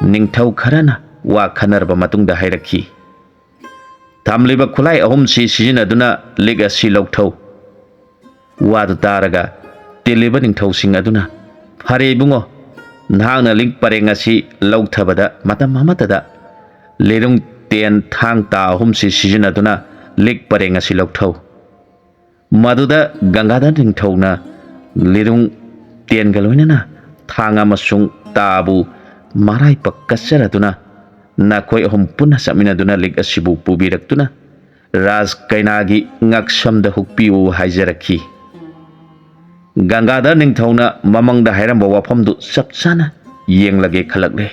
ꯅꯤꯡꯊꯧ ꯈꯔꯅ ꯋꯥ ꯈꯟꯅꯔꯕ ꯃꯇꯨꯡꯗ ꯍꯥꯏꯔꯛꯈꯤ, ꯊꯝꯂꯤꯕ ꯈꯨꯠꯂꯥꯏ ꯑꯍꯨꯝꯁꯤ ꯁꯤꯖꯤꯟꯅꯗꯨꯅ ꯂꯤꯛ ꯑꯁꯤ ꯂꯧꯊꯧ꯫ ꯋꯥꯗꯨ ꯇꯥꯔꯒ ꯇꯤꯜꯂꯤꯕ ꯅꯤꯡꯊꯧꯁꯤꯡ ꯑꯗꯨꯅ, "ꯐꯔꯦ ꯏꯕꯨꯡꯉꯣ, ꯅꯍꯥꯛꯅ ꯂꯤꯛ ꯄꯔꯦꯡ ꯑꯁꯤ ꯂꯧꯊꯕꯗ ꯃꯇꯝ ꯑꯃꯠꯇꯗ ꯂꯤꯔꯨꯡ, ꯇꯦꯟ, ꯊꯥꯡ, ꯇꯥ ꯑꯍꯨꯝꯁꯤ ꯁꯤꯖꯤꯟꯅꯗꯨꯅ ꯂꯤꯛ ꯄꯔꯦꯡ ꯑꯁꯤ ꯂꯧꯊꯧ"꯫ ꯃꯗꯨꯗ ꯒꯪꯒꯥꯙꯔ ꯅꯤꯡꯊꯧꯅ ꯂꯤꯔꯨꯡ, ꯇꯦꯟꯒ ꯂꯣꯏꯅꯅ ꯊꯥꯡ ꯑꯃꯁꯨꯡ ꯇꯥꯕꯨ ꯃꯔꯥꯏꯕꯛ ꯀꯠꯆꯔꯗꯨꯅ ꯅꯈꯣꯏ ꯑꯍꯨꯝ ꯄꯨꯟꯅ ꯆꯠꯃꯤꯟꯅꯗꯨꯅ ꯂꯤꯛ ꯑꯁꯤꯕꯨ ꯄꯨꯕꯤꯔꯛꯇꯨꯅ ꯔꯥꯖ ꯀꯩꯅꯥꯒꯤ ꯉꯛꯁꯝꯗ ꯍꯨꯛꯄꯤꯌꯨ ꯍꯥꯏꯖꯔꯛꯈꯤ꯫ ꯒꯪꯒꯥꯙꯔ ꯅꯤꯡꯊꯧꯅ ꯃꯃꯪꯗ ꯍꯥꯏꯔꯝꯕ ꯋꯥꯐꯝꯗꯨ ꯆꯞ ꯆꯥꯅ ꯌꯦꯡꯂꯒꯦ ꯈꯜꯂꯛꯂꯦ꯫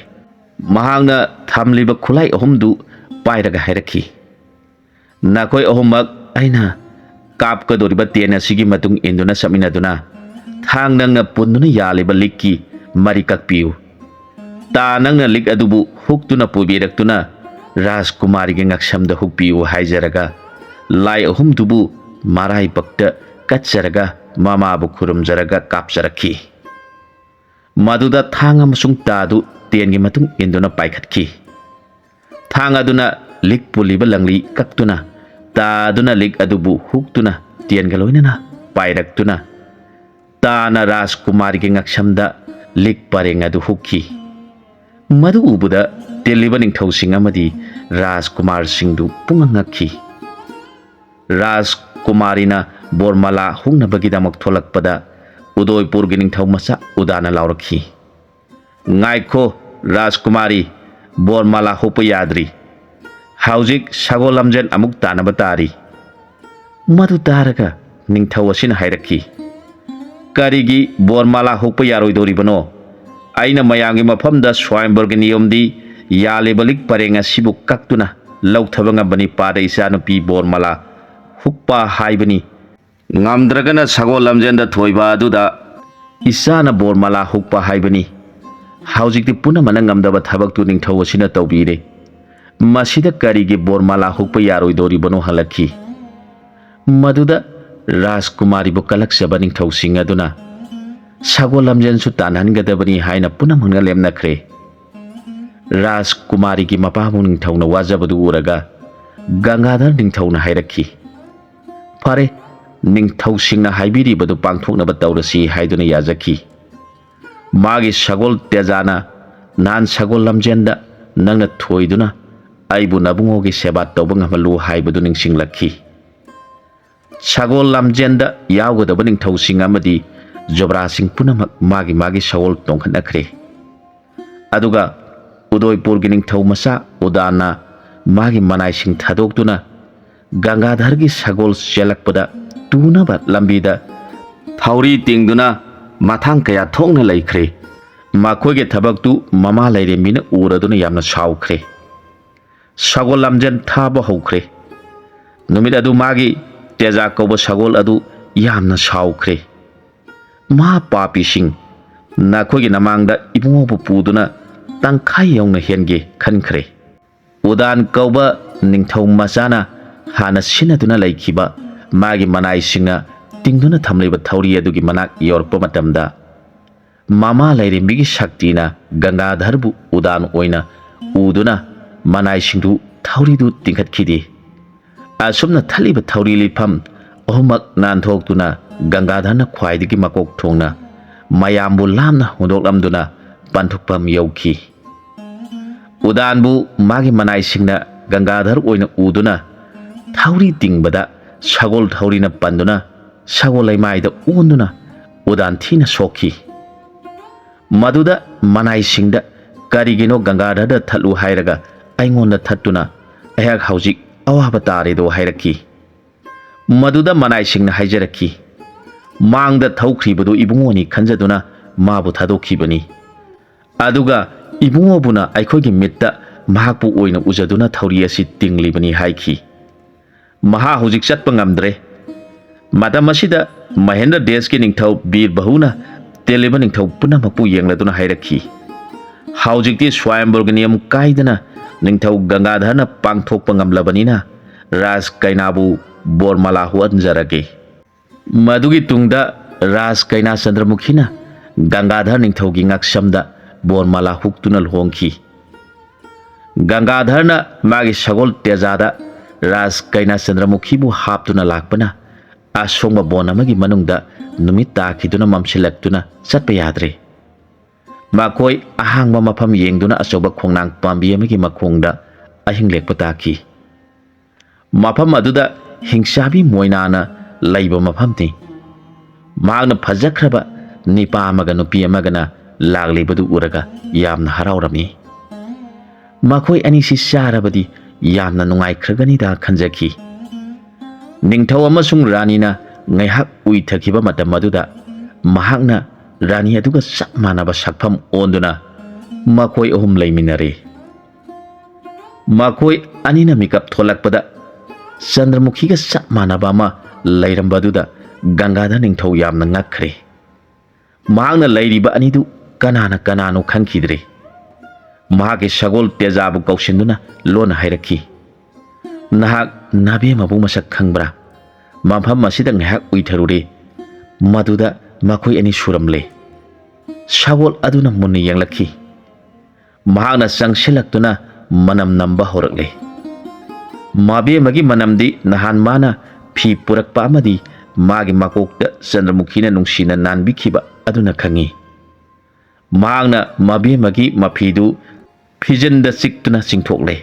ꯃꯍꯥꯛꯅ ꯊꯝꯂꯤꯕ ꯈꯨꯠꯂꯥꯏ ꯑꯍꯨꯝꯗꯨ ꯄꯥꯏꯔꯒ ꯍꯥꯏꯔꯛꯈꯤ, "ꯅꯈꯣꯏ ꯑꯍꯨꯝꯃꯛ ꯑꯩꯅ ꯀꯥꯞꯀꯗꯧꯔꯤꯕ ꯇꯦꯟ ꯑꯁꯤꯒꯤ ꯃꯇꯨꯡ ꯏꯟꯗꯨꯅ ꯆꯠꯃꯤꯟꯅꯗꯨꯅ ꯊꯥꯡ ꯅꯪꯅ ꯄꯨꯟꯗꯨꯅ ꯌꯥꯜꯂꯤꯕ ꯂꯤꯛꯀꯤ ꯃꯔꯤ ꯀꯛꯄꯤꯌꯨ꯫ ꯇꯥ ꯅꯪꯅ ꯂꯤꯛ ꯑꯗꯨꯕꯨ ꯍꯨꯛꯇꯨꯅ ꯄꯨꯕꯤꯔꯛꯇꯨꯅ ꯔꯥꯖꯀꯨꯃꯥꯔꯤꯒꯤ ꯉꯛꯁꯝꯗ ꯍꯨꯛꯄꯤꯌꯨ" ꯍꯥꯏꯖꯔꯒ ꯂꯥꯏ ꯑꯍꯨꯝꯗꯨꯕꯨ ꯃꯔꯥꯏꯕꯛꯇ ꯀꯠꯆꯔꯒ ꯃꯃꯥꯕꯨ ꯈꯨꯔꯨꯝꯖꯔꯒ ꯀꯥꯞꯆꯔꯛꯈꯤ꯫ ꯃꯗꯨꯗ ꯊꯥꯡ ꯑꯃꯁꯨꯡ ꯇꯥꯗꯨ ꯇꯦꯟꯒꯤ ꯃꯇꯨꯡ ꯏꯟꯗꯨꯅ ꯄꯥꯏꯈꯠꯈꯤ꯫ ꯊꯥꯡ ꯑꯗꯨꯅ ꯂꯤꯛ ꯄꯨꯜꯂꯤꯕ ꯂꯪꯂꯤ ꯀꯛꯇꯨꯅ, ꯇꯥ ꯑꯗꯨꯅ ꯂꯤꯛ ꯑꯗꯨꯕꯨ ꯍꯨꯛꯇꯨꯅ ꯇꯦꯟꯒ ꯂꯣꯏꯅꯅ ꯄꯥꯏꯔꯛꯇꯨꯅ ꯇꯥꯅ ꯔꯥꯖꯀꯨꯃꯥꯔꯤꯒꯤ ꯉꯛꯁꯝꯗ ꯂꯤꯛ ꯄꯔꯦꯡ ꯑꯗꯨ ꯍꯨꯛꯈꯤ꯫ ꯃꯗꯨ ꯎꯕꯗ ꯇꯤꯜꯂꯤꯕ ꯅꯤꯡꯊꯧꯁꯤꯡ ꯑꯃꯗꯤ ꯔꯥꯖꯀꯨꯃꯥꯔꯁꯤꯡꯗꯨ ꯄꯨꯡꯉꯛ ꯉꯛꯈꯤ꯫ ꯔꯥꯖꯀꯨꯃꯥꯔꯤꯅ ꯕꯣꯔꯃꯥꯂꯥ ꯍꯨꯛꯅꯕꯒꯤꯗꯃꯛ ꯊꯣꯛꯂꯛꯄꯗ ꯎꯗꯣꯏꯄꯨꯔꯒꯤ ꯅꯤꯡꯊꯧ ꯃꯆꯥ ꯎꯗꯥꯅ ꯂꯥꯎꯔꯛꯈꯤ, "ꯉꯥꯏꯈꯣ ꯔꯥꯖꯀꯨꯃꯥꯔꯤ, ꯕꯣꯔꯃꯥꯂꯥ ꯍꯨꯛꯄ ꯌꯥꯗ꯭ꯔꯤ꯫ ꯍꯧꯖꯤꯛ ꯁꯒꯣꯜ ꯂꯝꯖꯦꯟ ꯑꯃꯨꯛ ꯇꯥꯟꯅꯕ ꯇꯥꯔꯤ"꯫ ꯃꯗꯨ ꯇꯥꯔꯒ ꯅꯤꯡꯊꯧ ꯑꯁꯤꯅ ꯍꯥꯏꯔꯛꯈꯤ, "ꯀꯔꯤꯒꯤ ꯕꯣꯔꯃꯥꯂꯥ ꯍꯨꯛꯄ ꯌꯥꯔꯣꯏꯗꯧꯔꯤꯕꯅꯣ? ꯑꯩꯅ ꯃꯌꯥꯝꯒꯤ ꯃꯐꯝꯗ ꯁ꯭ꯋꯥꯌꯝꯕꯔꯒꯤ ꯅꯤꯌꯣꯝꯗꯤ ꯌꯥꯜꯂꯤꯕ ꯂꯤꯛ ꯄꯔꯦꯡ ꯑꯁꯤꯕꯨ ꯀꯛꯇꯨꯅ ꯂꯧꯊꯕ ꯉꯝꯕꯅꯤ꯫ ꯄꯥꯗ ꯏꯆꯥꯅꯨꯄꯤ ꯕꯣꯔꯃꯥꯂꯥ ꯍꯨꯛꯄ ꯍꯥꯏꯕꯅꯤ꯫ ꯉꯝꯗ꯭ꯔꯒꯅ ꯁꯒꯣꯜ ꯂꯝꯖꯦꯟꯗ ꯊꯣꯏꯕ ꯑꯗꯨꯗ ꯏꯆꯥꯅ ꯕꯣꯔꯃꯥꯂꯥ ꯍꯨꯛꯄ ꯍꯥꯏꯕꯅꯤ꯫ ꯍꯧꯖꯤꯛꯇꯤ ꯄꯨꯝꯅꯃꯛꯅ ꯉꯝꯗꯕ ꯊꯕꯛꯇꯨ ꯅꯤꯡꯊꯧ ꯑꯁꯤꯅ ꯇꯧꯕꯤꯔꯦ꯫ ꯃꯁꯤꯗ ꯀꯔꯤꯒꯤ ꯕꯣꯔꯃꯥꯂꯥ ꯍꯨꯛꯄ ꯌꯥꯔꯣꯏꯗꯧꯔꯤꯕꯅꯣ?" ꯍꯜꯂꯛꯈꯤ꯫ ꯃꯗꯨꯗ ꯔꯥꯖꯀꯨꯃꯥꯔꯤꯕꯨ ꯀꯜꯂꯛꯆꯕ ꯅꯤꯡꯊꯧꯁꯤꯡ ꯑꯗꯨꯅ ꯁꯒꯣꯜ ꯂꯝꯖꯦꯟꯁꯨ ꯇꯥꯟꯅꯍꯟꯒꯗꯕꯅꯤ ꯍꯥꯏꯅ ꯄꯨꯝꯅꯃꯛꯅ ꯂꯦꯞꯅꯈ꯭ꯔꯦ꯫ ꯔꯥꯖꯀꯨꯃꯥꯔꯤꯒꯤ ꯃꯄꯥꯕꯨ ꯅꯤꯡꯊꯧꯅ ꯋꯥꯖꯕꯗꯨ ꯎꯔꯒ ꯒꯪꯒꯥꯙꯔ ꯅꯤꯡꯊꯧꯅ ꯍꯥꯏꯔꯛꯈꯤ, "ꯐꯔꯦ, ꯅꯤꯡꯊꯧꯁꯤꯡꯅ ꯍꯥꯏꯕꯤꯔꯤꯕꯗꯨ ꯄꯥꯡꯊꯣꯛꯅꯕ ꯇꯧꯔꯁꯤ" ꯍꯥꯏꯗꯨꯅ ꯌꯥꯖꯈꯤ꯫ ꯃꯥꯒꯤ ꯁꯒꯣꯜ ꯇꯦꯖꯥꯅ ꯅꯍꯥꯟ ꯁꯒꯣꯜ ꯂꯝꯖꯦꯟꯗ ꯅꯪꯅ ꯊꯣꯏꯗꯨꯅ ꯑꯩꯕꯨ ꯅꯕꯨꯡꯉꯣꯒꯤ ꯁꯦꯕꯥ ꯇꯧꯕ ꯉꯝꯍꯜꯂꯨ ꯍꯥꯏꯕꯗꯨ ꯅꯤꯡꯁꯤꯡꯂꯛꯈꯤ꯫ ꯁꯒꯣꯜ ꯂꯝꯖꯦꯟꯗ ꯌꯥꯎꯒꯗꯕ ꯅꯤꯡꯊꯧꯁꯤꯡ ꯑꯃꯗꯤ ꯖꯨꯕꯔꯥꯖꯁꯤꯡ ꯄꯨꯝꯅꯃꯛ ꯃꯥꯒꯤ ꯃꯥꯒꯤ ꯁꯒꯣꯜ ꯇꯣꯡꯈꯠꯅꯈ꯭ꯔꯦ꯫ ꯑꯗꯨꯒ ꯎꯗꯣꯏꯄꯨꯔꯒꯤ ꯅꯤꯡꯊꯧ ꯃꯆꯥ ꯎꯗꯥꯟꯅ ꯃꯥꯒꯤ ꯃꯅꯥꯏꯁꯤꯡ ꯊꯥꯗꯣꯛꯇꯨꯅ ꯒꯪꯒꯥꯙꯔꯒꯤ ꯁꯒꯣꯜ ꯆꯦꯜꯂꯛꯄꯗ ꯇꯨꯅꯕ ꯂꯝꯕꯤꯗ ꯊꯧꯔꯤ ꯇꯤꯡꯗꯨꯅ ꯃꯊꯥꯡ ꯀꯌꯥ ꯊꯣꯛꯅ ꯂꯩꯈ꯭ꯔꯦ꯫ ꯃꯈꯣꯏꯒꯤ ꯊꯕꯛꯇꯨ ꯃꯃꯥ ꯂꯥꯏꯔꯦꯝꯕꯤꯅ ꯎꯔꯗꯨꯅ ꯌꯥꯝꯅ ꯁꯥꯎꯈ꯭ꯔꯦ꯫ ꯁꯒꯣꯜ ꯂꯝꯖꯦꯟ ꯊꯥꯕ ꯍꯧꯈ꯭ꯔꯦ꯫ ꯅꯨꯃꯤꯠ ꯑꯗꯨ ꯃꯥꯒꯤ ꯇꯦꯖꯥ ꯀꯧꯕ ꯁꯒꯣꯜ ꯑꯗꯨ ꯌꯥꯝꯅ ꯁꯥꯎꯈ꯭ꯔꯦ꯫ "ꯃꯍꯥ ꯄꯥꯄꯤꯁꯤꯡ, ꯅꯈꯣꯏꯒꯤ ꯅꯃꯥꯡꯗ ꯏꯕꯨꯡꯉꯣꯕꯨ ꯄꯨꯗꯨꯅ ꯇꯪꯈꯥꯏ ꯌꯧꯅ ꯍꯦꯟꯒꯦ ꯈꯟꯈ꯭ꯔꯦ"꯫ ꯎꯗꯥꯟ ꯀꯧꯕ ꯅꯤꯡꯊꯧ ꯃꯆꯥꯅ ꯍꯥꯟꯅ ꯁꯤꯟꯅꯗꯨꯅ ꯂꯩꯈꯤꯕ ꯃꯥꯒꯤ ꯃꯅꯥꯏꯁꯤꯡꯅ ꯇꯤꯡꯗꯨꯅ ꯊꯝꯂꯤꯕ ꯊꯧꯔꯤ ꯑꯗꯨꯒꯤ ꯃꯅꯥꯛ ꯌꯧꯔꯛꯄ ꯃꯇꯝꯗ, ꯃꯃꯥ ꯂꯥꯏꯔꯦꯝꯕꯤꯒꯤ ꯁꯛꯇꯤꯅ ꯒꯪꯒꯥꯙꯔꯕꯨ ꯎꯗꯥꯟ ꯑꯣꯏꯅ ꯎꯗꯨꯅ ꯃꯅꯥꯏꯁꯤꯡꯗꯨ ꯊꯧꯔꯤꯗꯨ ꯇꯤꯡꯈꯠꯈꯤꯗꯦ꯫ ꯑꯁꯨꯝꯅ ꯊꯠꯂꯤꯕ ꯊꯧꯔꯤ ꯂꯤꯠꯐꯝ ꯑꯍꯨꯝꯃꯛ ꯅꯥꯟꯊꯣꯛꯇꯨꯅ ꯒꯪꯒꯥꯙꯔꯅ ꯈ꯭ꯋꯥꯏꯗꯒꯤ ꯃꯀꯣꯛ ꯊꯣꯡꯅ ꯃꯌꯥꯝꯕꯨ ꯂꯥꯞꯅ ꯍꯨꯟꯗꯣꯛꯂꯝꯗꯨꯅ ꯄꯟꯊꯨꯡꯐꯝ ꯌꯧꯈꯤ꯫ ꯎꯗꯥꯟꯕꯨ ꯃꯥꯒꯤ ꯃꯅꯥꯏꯁꯤꯡꯅ ꯒꯪꯒꯥꯙꯔ ꯑꯣꯏꯅ ꯎꯗꯨꯅ ꯊꯧꯔꯤ ꯇꯤꯡꯕꯗ ꯁꯒꯣꯜ ꯊꯧꯔꯤꯅ ꯄꯟꯗꯨꯅ ꯁꯒꯣꯜ ꯂꯩꯃꯥꯏꯗ ꯑꯣꯟꯗꯨꯅ ꯎꯗꯥꯟ ꯊꯤꯅ ꯁꯣꯛꯈꯤ꯫ ꯃꯗꯨꯗ ꯃꯅꯥꯏꯁꯤꯡꯗ "ꯀꯔꯤꯒꯤꯅꯣ ꯒꯪꯒꯥꯙꯔꯗ ꯊꯠꯂꯨ ꯍꯥꯏꯔꯒ ꯑꯩꯉꯣꯟꯗ ꯊꯠꯇꯨꯅ ꯑꯩꯍꯥꯛ ꯍꯧꯖꯤꯛ ꯑꯋꯥꯕ ꯇꯥꯔꯦꯗꯣ?" ꯍꯥꯏꯔꯛꯈꯤ꯫ ꯃꯗꯨꯗ ꯃꯅꯥꯏꯁꯤꯡꯅ ꯍꯥꯏꯖꯔꯛꯈꯤ, "ꯃꯥꯡꯗ ꯊꯧꯈ꯭ꯔꯤꯕꯗꯨ ꯏꯕꯨꯡꯉꯣꯅꯤ ꯈꯟꯖꯗꯨꯅ ꯃꯥꯕꯨ ꯊꯥꯗꯣꯛꯈꯤꯕꯅꯤ꯫ ꯑꯗꯨꯒ ꯏꯕꯨꯡꯉꯣꯕꯨꯅ ꯑꯩꯈꯣꯏꯒꯤ ꯃꯤꯠꯇ ꯃꯍꯥꯛꯄꯨ ꯑꯣꯏꯅ ꯎꯖꯗꯨꯅ ꯊꯧꯔꯤ ꯑꯁꯤ ꯇꯤꯡꯂꯤꯕꯅꯤ" ꯍꯥꯏꯈꯤ꯫ ꯃꯍꯥꯛ ꯍꯧꯖꯤꯛ ꯆꯠꯄ ꯉꯝꯗ꯭ꯔꯦ꯫ ꯃꯇꯝ ꯑꯁꯤꯗ ꯃꯍꯦꯟꯗ꯭ꯔ ꯗꯦꯁꯀꯤ ꯅꯤꯡꯊꯧ ꯕꯤꯔ ꯕꯍꯨꯅ ꯇꯤꯜꯂꯤꯕ ꯅꯤꯡꯊꯧ ꯄꯨꯝꯅꯃꯛꯄꯨ ꯌꯦꯡꯂꯗꯨꯅ ꯍꯥꯏꯔꯛꯈꯤ, "ꯍꯧꯖꯤꯛꯇꯤ ꯁ꯭ꯋꯥꯌꯝꯕꯔꯒꯤ ꯅꯤꯌꯝ ꯀꯥꯏꯗꯅ ꯅꯤꯡꯊꯧ ꯒꯪꯒꯥꯙꯔꯅ ꯄꯥꯡꯊꯣꯛꯄ ꯉꯝꯂꯕꯅꯤꯅ ꯔꯥꯖ ꯀꯩꯅꯥꯕꯨ ꯕꯣꯔꯃꯥꯂꯥ ꯍꯨꯍꯟꯖꯔꯒꯦ"꯫ ꯃꯗꯨꯒꯤ ꯇꯨꯡꯗ ꯔꯥꯖ ꯀꯩꯅꯥ ꯆꯟꯗ꯭ꯔꯃꯨꯈꯤꯅ ꯒꯪꯒꯥꯙꯔ ꯅꯤꯡꯊꯧꯒꯤ ꯉꯛꯁꯝꯗ ꯕꯣꯔꯃꯥꯂꯥ ꯍꯨꯛꯇꯨꯅ ꯂꯨꯍꯣꯡꯈꯤ꯫ ꯒꯪꯒꯥꯙꯔꯅ ꯃꯥꯒꯤ ꯁꯒꯣꯜ ꯇꯦꯖꯥꯗ ꯔꯥꯖ ꯀꯩꯅꯥ ꯆꯟꯗ꯭ꯔꯃꯨꯈꯤꯕꯨ ꯍꯥꯞꯇꯨꯅ ꯂꯥꯛꯄꯅ ꯑꯁꯣꯡꯕ ꯕꯣꯟ ꯑꯃꯒꯤ ꯃꯅꯨꯡꯗ ꯅꯨꯃꯤꯠ ꯇꯥꯈꯤꯗꯨꯅ ꯃꯝꯁꯤꯜꯂꯛꯇꯨꯅ ꯆꯠꯄ ꯌꯥꯗ꯭ꯔꯦ꯫ ꯃꯈꯣꯏ ꯑꯍꯥꯡꯕ ꯃꯐꯝ ꯌꯦꯡꯗꯨꯅ ꯑꯆꯧꯕ ꯈꯣꯡꯅꯥꯡ ꯄꯥꯝꯕꯤ ꯑꯃꯒꯤ ꯃꯈꯣꯡꯗ ꯑꯍꯤꯡ ꯂꯦꯛꯄ ꯇꯥꯈꯤ꯫ ꯃꯐꯝ ꯑꯗꯨꯗ ꯍꯤꯡꯆꯥꯕꯤ ꯃꯣꯏꯅꯥꯅ ꯂꯩꯕ ꯃꯐꯝꯅꯤ꯫ ꯃꯍꯥꯛꯅ ꯐꯖꯈ꯭ꯔꯕ ꯅꯤꯄꯥ ꯑꯃꯒ ꯅꯨꯄꯤ ꯑꯃꯒꯅ ꯂꯥꯛꯂꯤꯕꯗꯨ ꯎꯔꯒ ꯌꯥꯝꯅ ꯍꯔꯥꯎꯔꯝꯃꯤ꯫ ꯃꯈꯣꯏ ꯑꯅꯤꯁꯤ ꯆꯥꯔꯕꯗꯤ ꯌꯥꯝꯅ ꯅꯨꯡꯉꯥꯏꯈ꯭ꯔꯒꯅꯤꯗ ꯈꯟꯖꯈꯤ꯫ ꯅꯤꯡꯊꯧ ꯑꯃꯁꯨꯡ ꯔꯥꯅꯤꯅ ꯉꯥꯏꯍꯥꯛ ꯎꯏꯊꯈꯤꯕ ꯃꯇꯝ ꯑꯗꯨꯗ ꯃꯍꯥꯛꯅ ꯔꯥꯅꯤ ꯑꯗꯨꯒ ꯆꯞ ꯃꯥꯟꯅꯕ ꯁꯛꯐꯝ ꯑꯣꯟꯗꯨꯅ ꯃꯈꯣꯏ ꯑꯍꯨꯝ ꯂꯩꯃꯤꯟꯅꯔꯦ꯫ ꯃꯈꯣꯏ ꯑꯅꯤꯅ ꯃꯤꯀꯞ ꯊꯣꯛꯂꯛꯄꯗ ꯆꯟꯗ꯭ꯔꯃꯨꯈꯤꯒ ꯆꯞ ꯃꯥꯟꯅꯕ ꯑꯃ ꯂꯩꯔꯝꯕꯗꯨꯗ ꯒꯪꯒꯥꯙꯔ ꯅꯤꯡꯊꯧ ꯌꯥꯝꯅ ꯉꯛꯈ꯭ꯔꯦ꯫ ꯃꯍꯥꯛꯅ ꯂꯩꯔꯤꯕ ꯑꯅꯤꯗꯨ ꯀꯅꯥꯅ ꯀꯅꯥꯅꯣ ꯈꯪꯈꯤꯗ꯭ꯔꯦ꯫ ꯃꯍꯥꯛꯀꯤ ꯁꯒꯣꯜ ꯇꯦꯖꯥꯕꯨ ꯀꯧꯁꯤꯟꯗꯨꯅ ꯂꯣꯟꯅ ꯍꯥꯏꯔꯛꯈꯤ, "ꯅꯍꯥꯛ ꯅꯥꯕꯦꯝꯃꯕꯨ ꯃꯁꯛ ꯈꯪꯕ꯭ꯔꯥ? ꯃꯐꯝ ꯑꯁꯤꯗ ꯉꯥꯏꯍꯥꯛ ꯎꯏꯊꯔꯨꯔꯦ, ꯃꯗꯨꯗ ꯃꯈꯣꯏ ꯑꯅꯤ ꯁꯨꯔꯝꯂꯦ꯫" ꯁꯒꯣꯜ ꯑꯗꯨꯅ ꯃꯨꯟꯅ ꯌꯦꯡꯂꯛꯈꯤ꯫ ꯃꯍꯥꯛꯅ ꯆꯪꯁꯤꯜꯂꯛꯇꯨꯅ ꯃꯅꯝ ꯅꯝꯕ ꯍꯧꯔꯛꯂꯦ꯫ ꯃꯕꯦꯝꯃꯒꯤ ꯃꯅꯝꯗꯤ ꯅꯍꯥꯟ ꯃꯥꯅ ꯐꯤ ꯄꯨꯔꯛꯄ ꯑꯃꯗꯤ ꯃꯥꯒꯤ ꯃꯀꯣꯛꯇ ꯆꯟꯗ꯭ꯔꯃꯨꯈꯤꯅ ꯅꯨꯡꯁꯤꯅ ꯅꯥꯟꯕꯤꯈꯤꯕ ꯑꯗꯨꯅ ꯈꯪꯉꯤ꯫ ꯃꯍꯥꯛꯅ ꯃꯕꯦꯝꯃꯒꯤ ꯃꯐꯤꯗꯨ ꯐꯤꯖꯤꯟꯗ ꯆꯤꯛꯇꯨꯅ ꯆꯤꯡꯊꯣꯛꯂꯦ꯫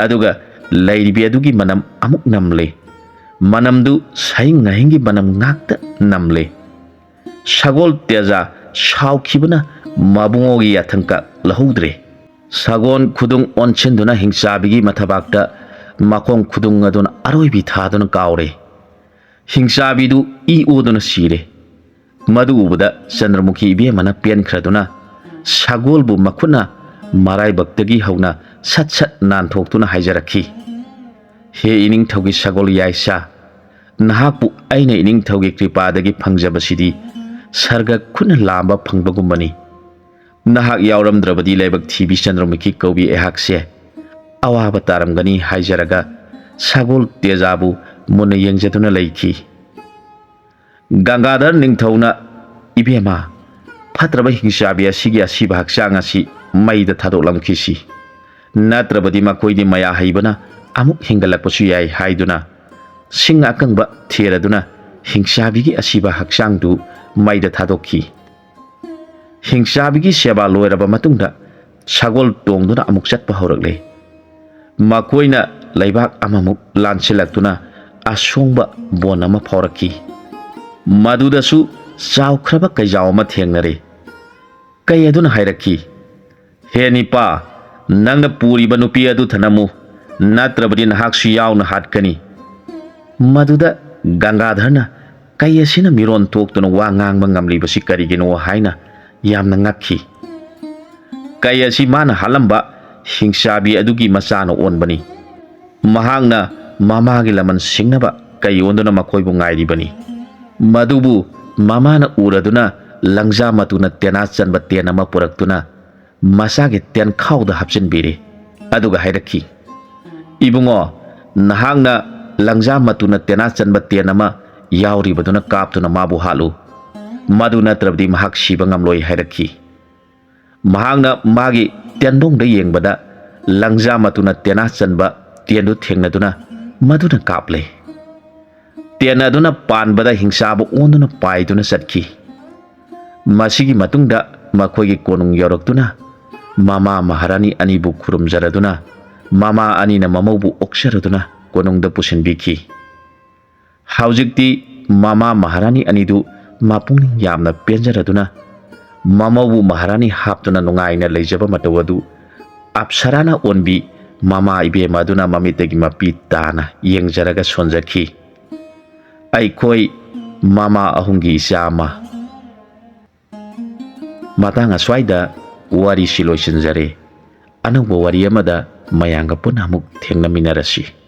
ꯑꯗꯨꯒ ꯂꯩꯔꯤꯕꯤ ꯑꯗꯨꯒꯤ ꯃꯅꯝ ꯑꯃꯨꯛ ꯅꯝꯂꯦ꯫ ꯃꯅꯝꯗꯨ ꯁꯍꯤꯡ ꯅꯥꯍꯤꯡꯒꯤ ꯃꯅꯝ ꯉꯥꯛꯇ ꯅꯝꯂꯦ꯫ ꯁꯒꯣꯜ ꯇꯦꯖꯥ ꯁꯥꯎꯈꯤꯕꯅ ꯃꯕꯨꯡꯉꯣꯒꯤ ꯌꯥꯊꯪꯀ ꯂꯧꯍꯧꯗ꯭ꯔꯦ꯫ ꯁꯒꯣꯜ ꯈꯨꯗꯨꯡ ꯑꯣꯟꯁꯤꯟꯗꯨꯅ ꯍꯤꯡꯆꯥꯕꯤꯒꯤ ꯃꯊꯕꯥꯛꯇ ꯃꯈꯣꯡ ꯈꯨꯗꯨꯡ ꯑꯗꯨꯅ ꯑꯔꯣꯏꯕꯤ ꯊꯥꯗꯨꯅ ꯀꯥꯎꯔꯦ꯫ ꯍꯤꯡꯆꯥꯕꯤꯗꯨ ꯏ ꯑꯣꯗꯨꯅ ꯁꯤꯔꯦ꯫ ꯃꯗꯨ ꯎꯕꯗ ꯆꯟꯗ꯭ꯔꯃꯨꯈꯤ ꯏꯕꯦꯝꯃꯅ ꯄꯦꯟꯈ꯭ꯔꯗꯨꯅ ꯁꯒꯣꯜꯕꯨ ꯃꯈꯨꯠꯅ ꯃꯔꯥꯏꯕꯛꯇꯒꯤ ꯍꯧꯅ ꯁꯠ ꯁꯠ ꯅꯥꯟꯊꯣꯛꯇꯨꯅ ꯍꯥꯏꯖꯔꯛꯈꯤ, "ꯍꯦ ꯏꯅꯤꯡꯊꯧꯒꯤ ꯁꯒꯣꯜ ꯌꯥꯏꯁꯥ, ꯅꯍꯥꯛꯄꯨ ꯑꯩꯅ ꯏꯅꯤꯡꯊꯧꯒꯤ ꯀ꯭ꯔꯤꯄꯥꯗꯒꯤ ꯐꯪꯖꯕꯁꯤꯗꯤ ꯁꯔꯒ ꯈꯨꯠꯅ ꯂꯥꯝꯕ ꯐꯪꯕꯒꯨꯝꯕꯅꯤ꯫ ꯅꯍꯥꯛ ꯌꯥꯎꯔꯝꯗ꯭ꯔꯕꯗꯤ ꯂꯥꯏꯕꯛ ꯊꯤꯕꯤ ꯆꯟꯗ꯭ꯔꯃꯨꯈꯤ ꯀꯧꯕꯤ ꯑꯩꯍꯥꯛꯁꯦ ꯑꯋꯥꯕ ꯇꯥꯔꯝꯒꯅꯤ" ꯍꯥꯏꯖꯔꯒ ꯁꯒꯣꯜ ꯇꯦꯖꯥꯕꯨ ꯃꯨꯟꯅ ꯌꯦꯡꯖꯗꯨꯅ ꯂꯩꯈꯤ꯫ ꯒꯪꯒꯥꯙꯔ ꯅꯤꯡꯊꯧꯅ, "ꯏꯕꯦꯝꯃ, ꯐꯠꯇ꯭ꯔꯕ ꯍꯤꯡꯆꯥꯕꯤ ꯑꯁꯤꯒꯤ ꯑꯁꯤꯕ ꯍꯛꯆꯥꯡ ꯑꯁꯤ ꯃꯩꯗ ꯊꯥꯗꯣꯛꯂꯝꯈꯤꯁꯤ, ꯅꯠꯇ꯭ꯔꯕꯗꯤ ꯃꯈꯣꯏꯗꯤ ꯃꯌꯥ ꯍꯩꯕꯅ ꯑꯃꯨꯛ ꯍꯦꯟꯒꯠꯂꯛꯄꯁꯨ ꯌꯥꯏ ꯍꯥꯏꯗꯨꯅ ꯁꯤꯡ ꯑꯀꯪꯕ ꯊꯤꯔꯗꯨꯅ ꯍꯤꯡꯆꯥꯕꯤꯒꯤ ꯑꯁꯤꯕ ꯍꯛꯆꯥꯡꯗꯨ ꯃꯩꯗ ꯊꯥꯗꯣꯛꯈꯤ꯫ ꯍꯤꯡꯆꯥꯕꯤꯒꯤ ꯁꯦꯕꯥ ꯂꯣꯏꯔꯕ ꯃꯇꯨꯡꯗ ꯁꯒꯣꯜ ꯇꯣꯡꯗꯨꯅ ꯑꯃꯨꯛ ꯆꯠꯄ ꯍꯧꯔꯛꯂꯦ꯫ ꯃꯈꯣꯏꯅ ꯂꯩꯕꯥꯛ ꯑꯃꯃꯨꯛ ꯂꯥꯟꯁꯤꯜꯂꯛꯇꯨꯅ ꯑꯁꯣꯡꯕ ꯕꯣꯟ ꯑꯃ ꯐꯥꯎꯔꯛꯈꯤ꯫ ꯃꯗꯨꯗꯁꯨ ꯆꯥꯎꯈ꯭ꯔꯕ ꯀꯩꯖꯥꯎ ꯑꯃ ꯊꯦꯡꯅꯔꯦ꯫ ꯀꯩ ꯑꯗꯨꯅ ꯍꯥꯏꯔꯛꯈꯤ, "ꯍꯦ ꯅꯤꯄꯥ, ꯅꯪꯅ ꯄꯨꯔꯤꯕ ꯅꯨꯄꯤ ꯑꯗꯨ ꯊꯅꯝꯃꯨ, ꯅꯠꯇ꯭ꯔꯕꯗꯤ ꯅꯍꯥꯛꯁꯨ ꯌꯥꯎꯅ ꯍꯥꯠꯀꯅꯤ"꯫ ꯃꯗꯨꯗ ꯒꯪꯒꯥꯙꯔꯅ ꯀꯩ ꯑꯁꯤꯅ ꯃꯤꯔꯣꯟ ꯊꯣꯛꯇꯨꯅ ꯋꯥ ꯉꯥꯡꯕ ꯉꯝꯂꯤꯕꯁꯤ ꯀꯔꯤꯒꯤꯅꯣ ꯍꯥꯏꯅ ꯌꯥꯝꯅ ꯉꯛꯈꯤ꯫ ꯀꯩ ꯑꯁꯤ ꯃꯥꯅ ꯍꯥꯠꯂꯝꯕ ꯍꯤꯡꯆꯥꯕꯤ ꯑꯗꯨꯒꯤ ꯃꯆꯥꯅ ꯑꯣꯟꯕꯅꯤ꯫ ꯃꯍꯥꯛꯅ ꯃꯃꯥꯒꯤ ꯂꯃꯟ ꯁꯤꯡꯅꯕ ꯀꯩ ꯑꯣꯟꯗꯨꯅ ꯃꯈꯣꯏꯕꯨ ꯉꯥꯏꯔꯤꯕꯅꯤ꯫ ꯃꯗꯨꯕꯨ ꯃꯃꯥꯅ ꯎꯔꯗꯨꯅ ꯂꯪꯖꯥ ꯃꯇꯨꯅ ꯇꯦꯅꯥ ꯆꯟꯕ ꯇꯦꯟ ꯑꯃ ꯄꯨꯔꯛꯇꯨꯅ ꯃꯆꯥꯒꯤ ꯇꯦꯟꯈꯥꯎꯗ ꯍꯥꯞꯆꯤꯟꯕꯤꯔꯦ꯫ ꯑꯗꯨꯒ ꯍꯥꯏꯔꯛꯈꯤ, "ꯏꯕꯨꯡꯉꯣ, ꯅꯍꯥꯛꯅ ꯂꯪꯖꯥ ꯃꯇꯨꯅ ꯇꯦꯅꯥ ꯆꯟꯕ ꯇꯦꯟ ꯑꯃ ꯌꯥꯎꯔꯤꯕꯗꯨꯅ ꯀꯥꯞꯇꯨꯅ ꯃꯥꯕꯨ ꯍꯥꯠꯂꯨ꯫ ꯃꯗꯨ ꯅꯠꯇ꯭ꯔꯕꯗꯤ ꯃꯍꯥꯛ ꯁꯤꯕ ꯉꯝꯂꯣꯏ" ꯍꯥꯏꯔꯛꯈꯤ꯫ ꯃꯍꯥꯛꯅ ꯃꯥꯒꯤ ꯇꯦꯟꯗꯣꯡꯗ ꯌꯦꯡꯕꯗ ꯂꯪꯖꯥ ꯃꯇꯨꯅ ꯇꯦꯅꯥ ꯆꯟꯕ ꯇꯦꯟꯗꯨ ꯊꯦꯡꯅꯗꯨꯅ ꯃꯗꯨꯅ ꯀꯥꯞꯂꯦ꯫ ꯇꯦꯟ ꯑꯗꯨꯅ ꯄꯥꯟꯕꯗ ꯍꯤꯡꯆꯥꯕ ꯑꯣꯟꯗꯨꯅ ꯄꯥꯏꯗꯨꯅ ꯆꯠꯈꯤ꯫ ꯃꯁꯤꯒꯤ ꯃꯇꯨꯡꯗ ꯃꯈꯣꯏꯒꯤ ꯀꯣꯅꯨꯡ ꯌꯧꯔꯛꯇꯨꯅ ꯃꯃꯥ ꯃꯍꯥꯔꯥꯅꯤ ꯑꯅꯤꯕꯨ ꯈꯨꯔꯨꯝꯖꯔꯗꯨꯅ ꯃꯃꯥ ꯑꯅꯤꯅ ꯃꯃꯧꯕꯨ ꯑꯣꯛꯆꯔꯗꯨꯅ ꯀꯣꯅꯨꯡꯗ ꯄꯨꯁꯤꯟꯕꯤꯈꯤ꯫ ꯍꯧꯖꯤꯛꯇꯤ ꯃꯃꯥ ꯃꯍꯥꯔꯥꯅꯤ ꯑꯅꯤꯗꯨ ꯃꯄꯨꯛꯅꯤꯡ ꯌꯥꯝꯅ ꯄꯦꯟꯖꯔꯗꯨꯅ ꯃꯃꯧꯕꯨ ꯃꯍꯥꯔꯥꯅꯤ ꯍꯥꯞꯇꯨꯅ ꯅꯨꯡꯉꯥꯏꯅ ꯂꯩꯖꯕ ꯃꯇꯧ ꯑꯗꯨ ꯑꯞꯁꯔꯥꯅ ꯑꯣꯟꯕꯤ ꯃꯃꯥ ꯏꯕꯦꯝꯃ ꯑꯗꯨꯅ ꯃꯃꯤꯠꯇꯒꯤ ꯃꯄꯤ ꯇꯥꯅ ꯌꯦꯡꯖꯔꯒ ꯁꯣꯟꯖꯈꯤ꯫ ꯑꯩꯈꯣꯏ ꯃꯃꯥ ꯑꯍꯨꯝꯒꯤ ꯏꯆꯥ ꯑꯃ꯫ ꯃꯇꯥꯡ ꯑꯁ꯭ꯋꯥꯏꯗ ꯋꯥꯔꯤꯁꯤ ꯂꯣꯏꯁꯤꯟꯖꯔꯦ꯫ ꯑꯅꯧꯕ ꯋꯥꯔꯤ ꯑꯃꯗ ꯃꯌꯥꯝꯒ ꯄꯨꯟꯅ ꯑꯃꯨꯛ ꯊꯦꯡꯅꯃꯤꯟꯅꯔꯁꯤ꯫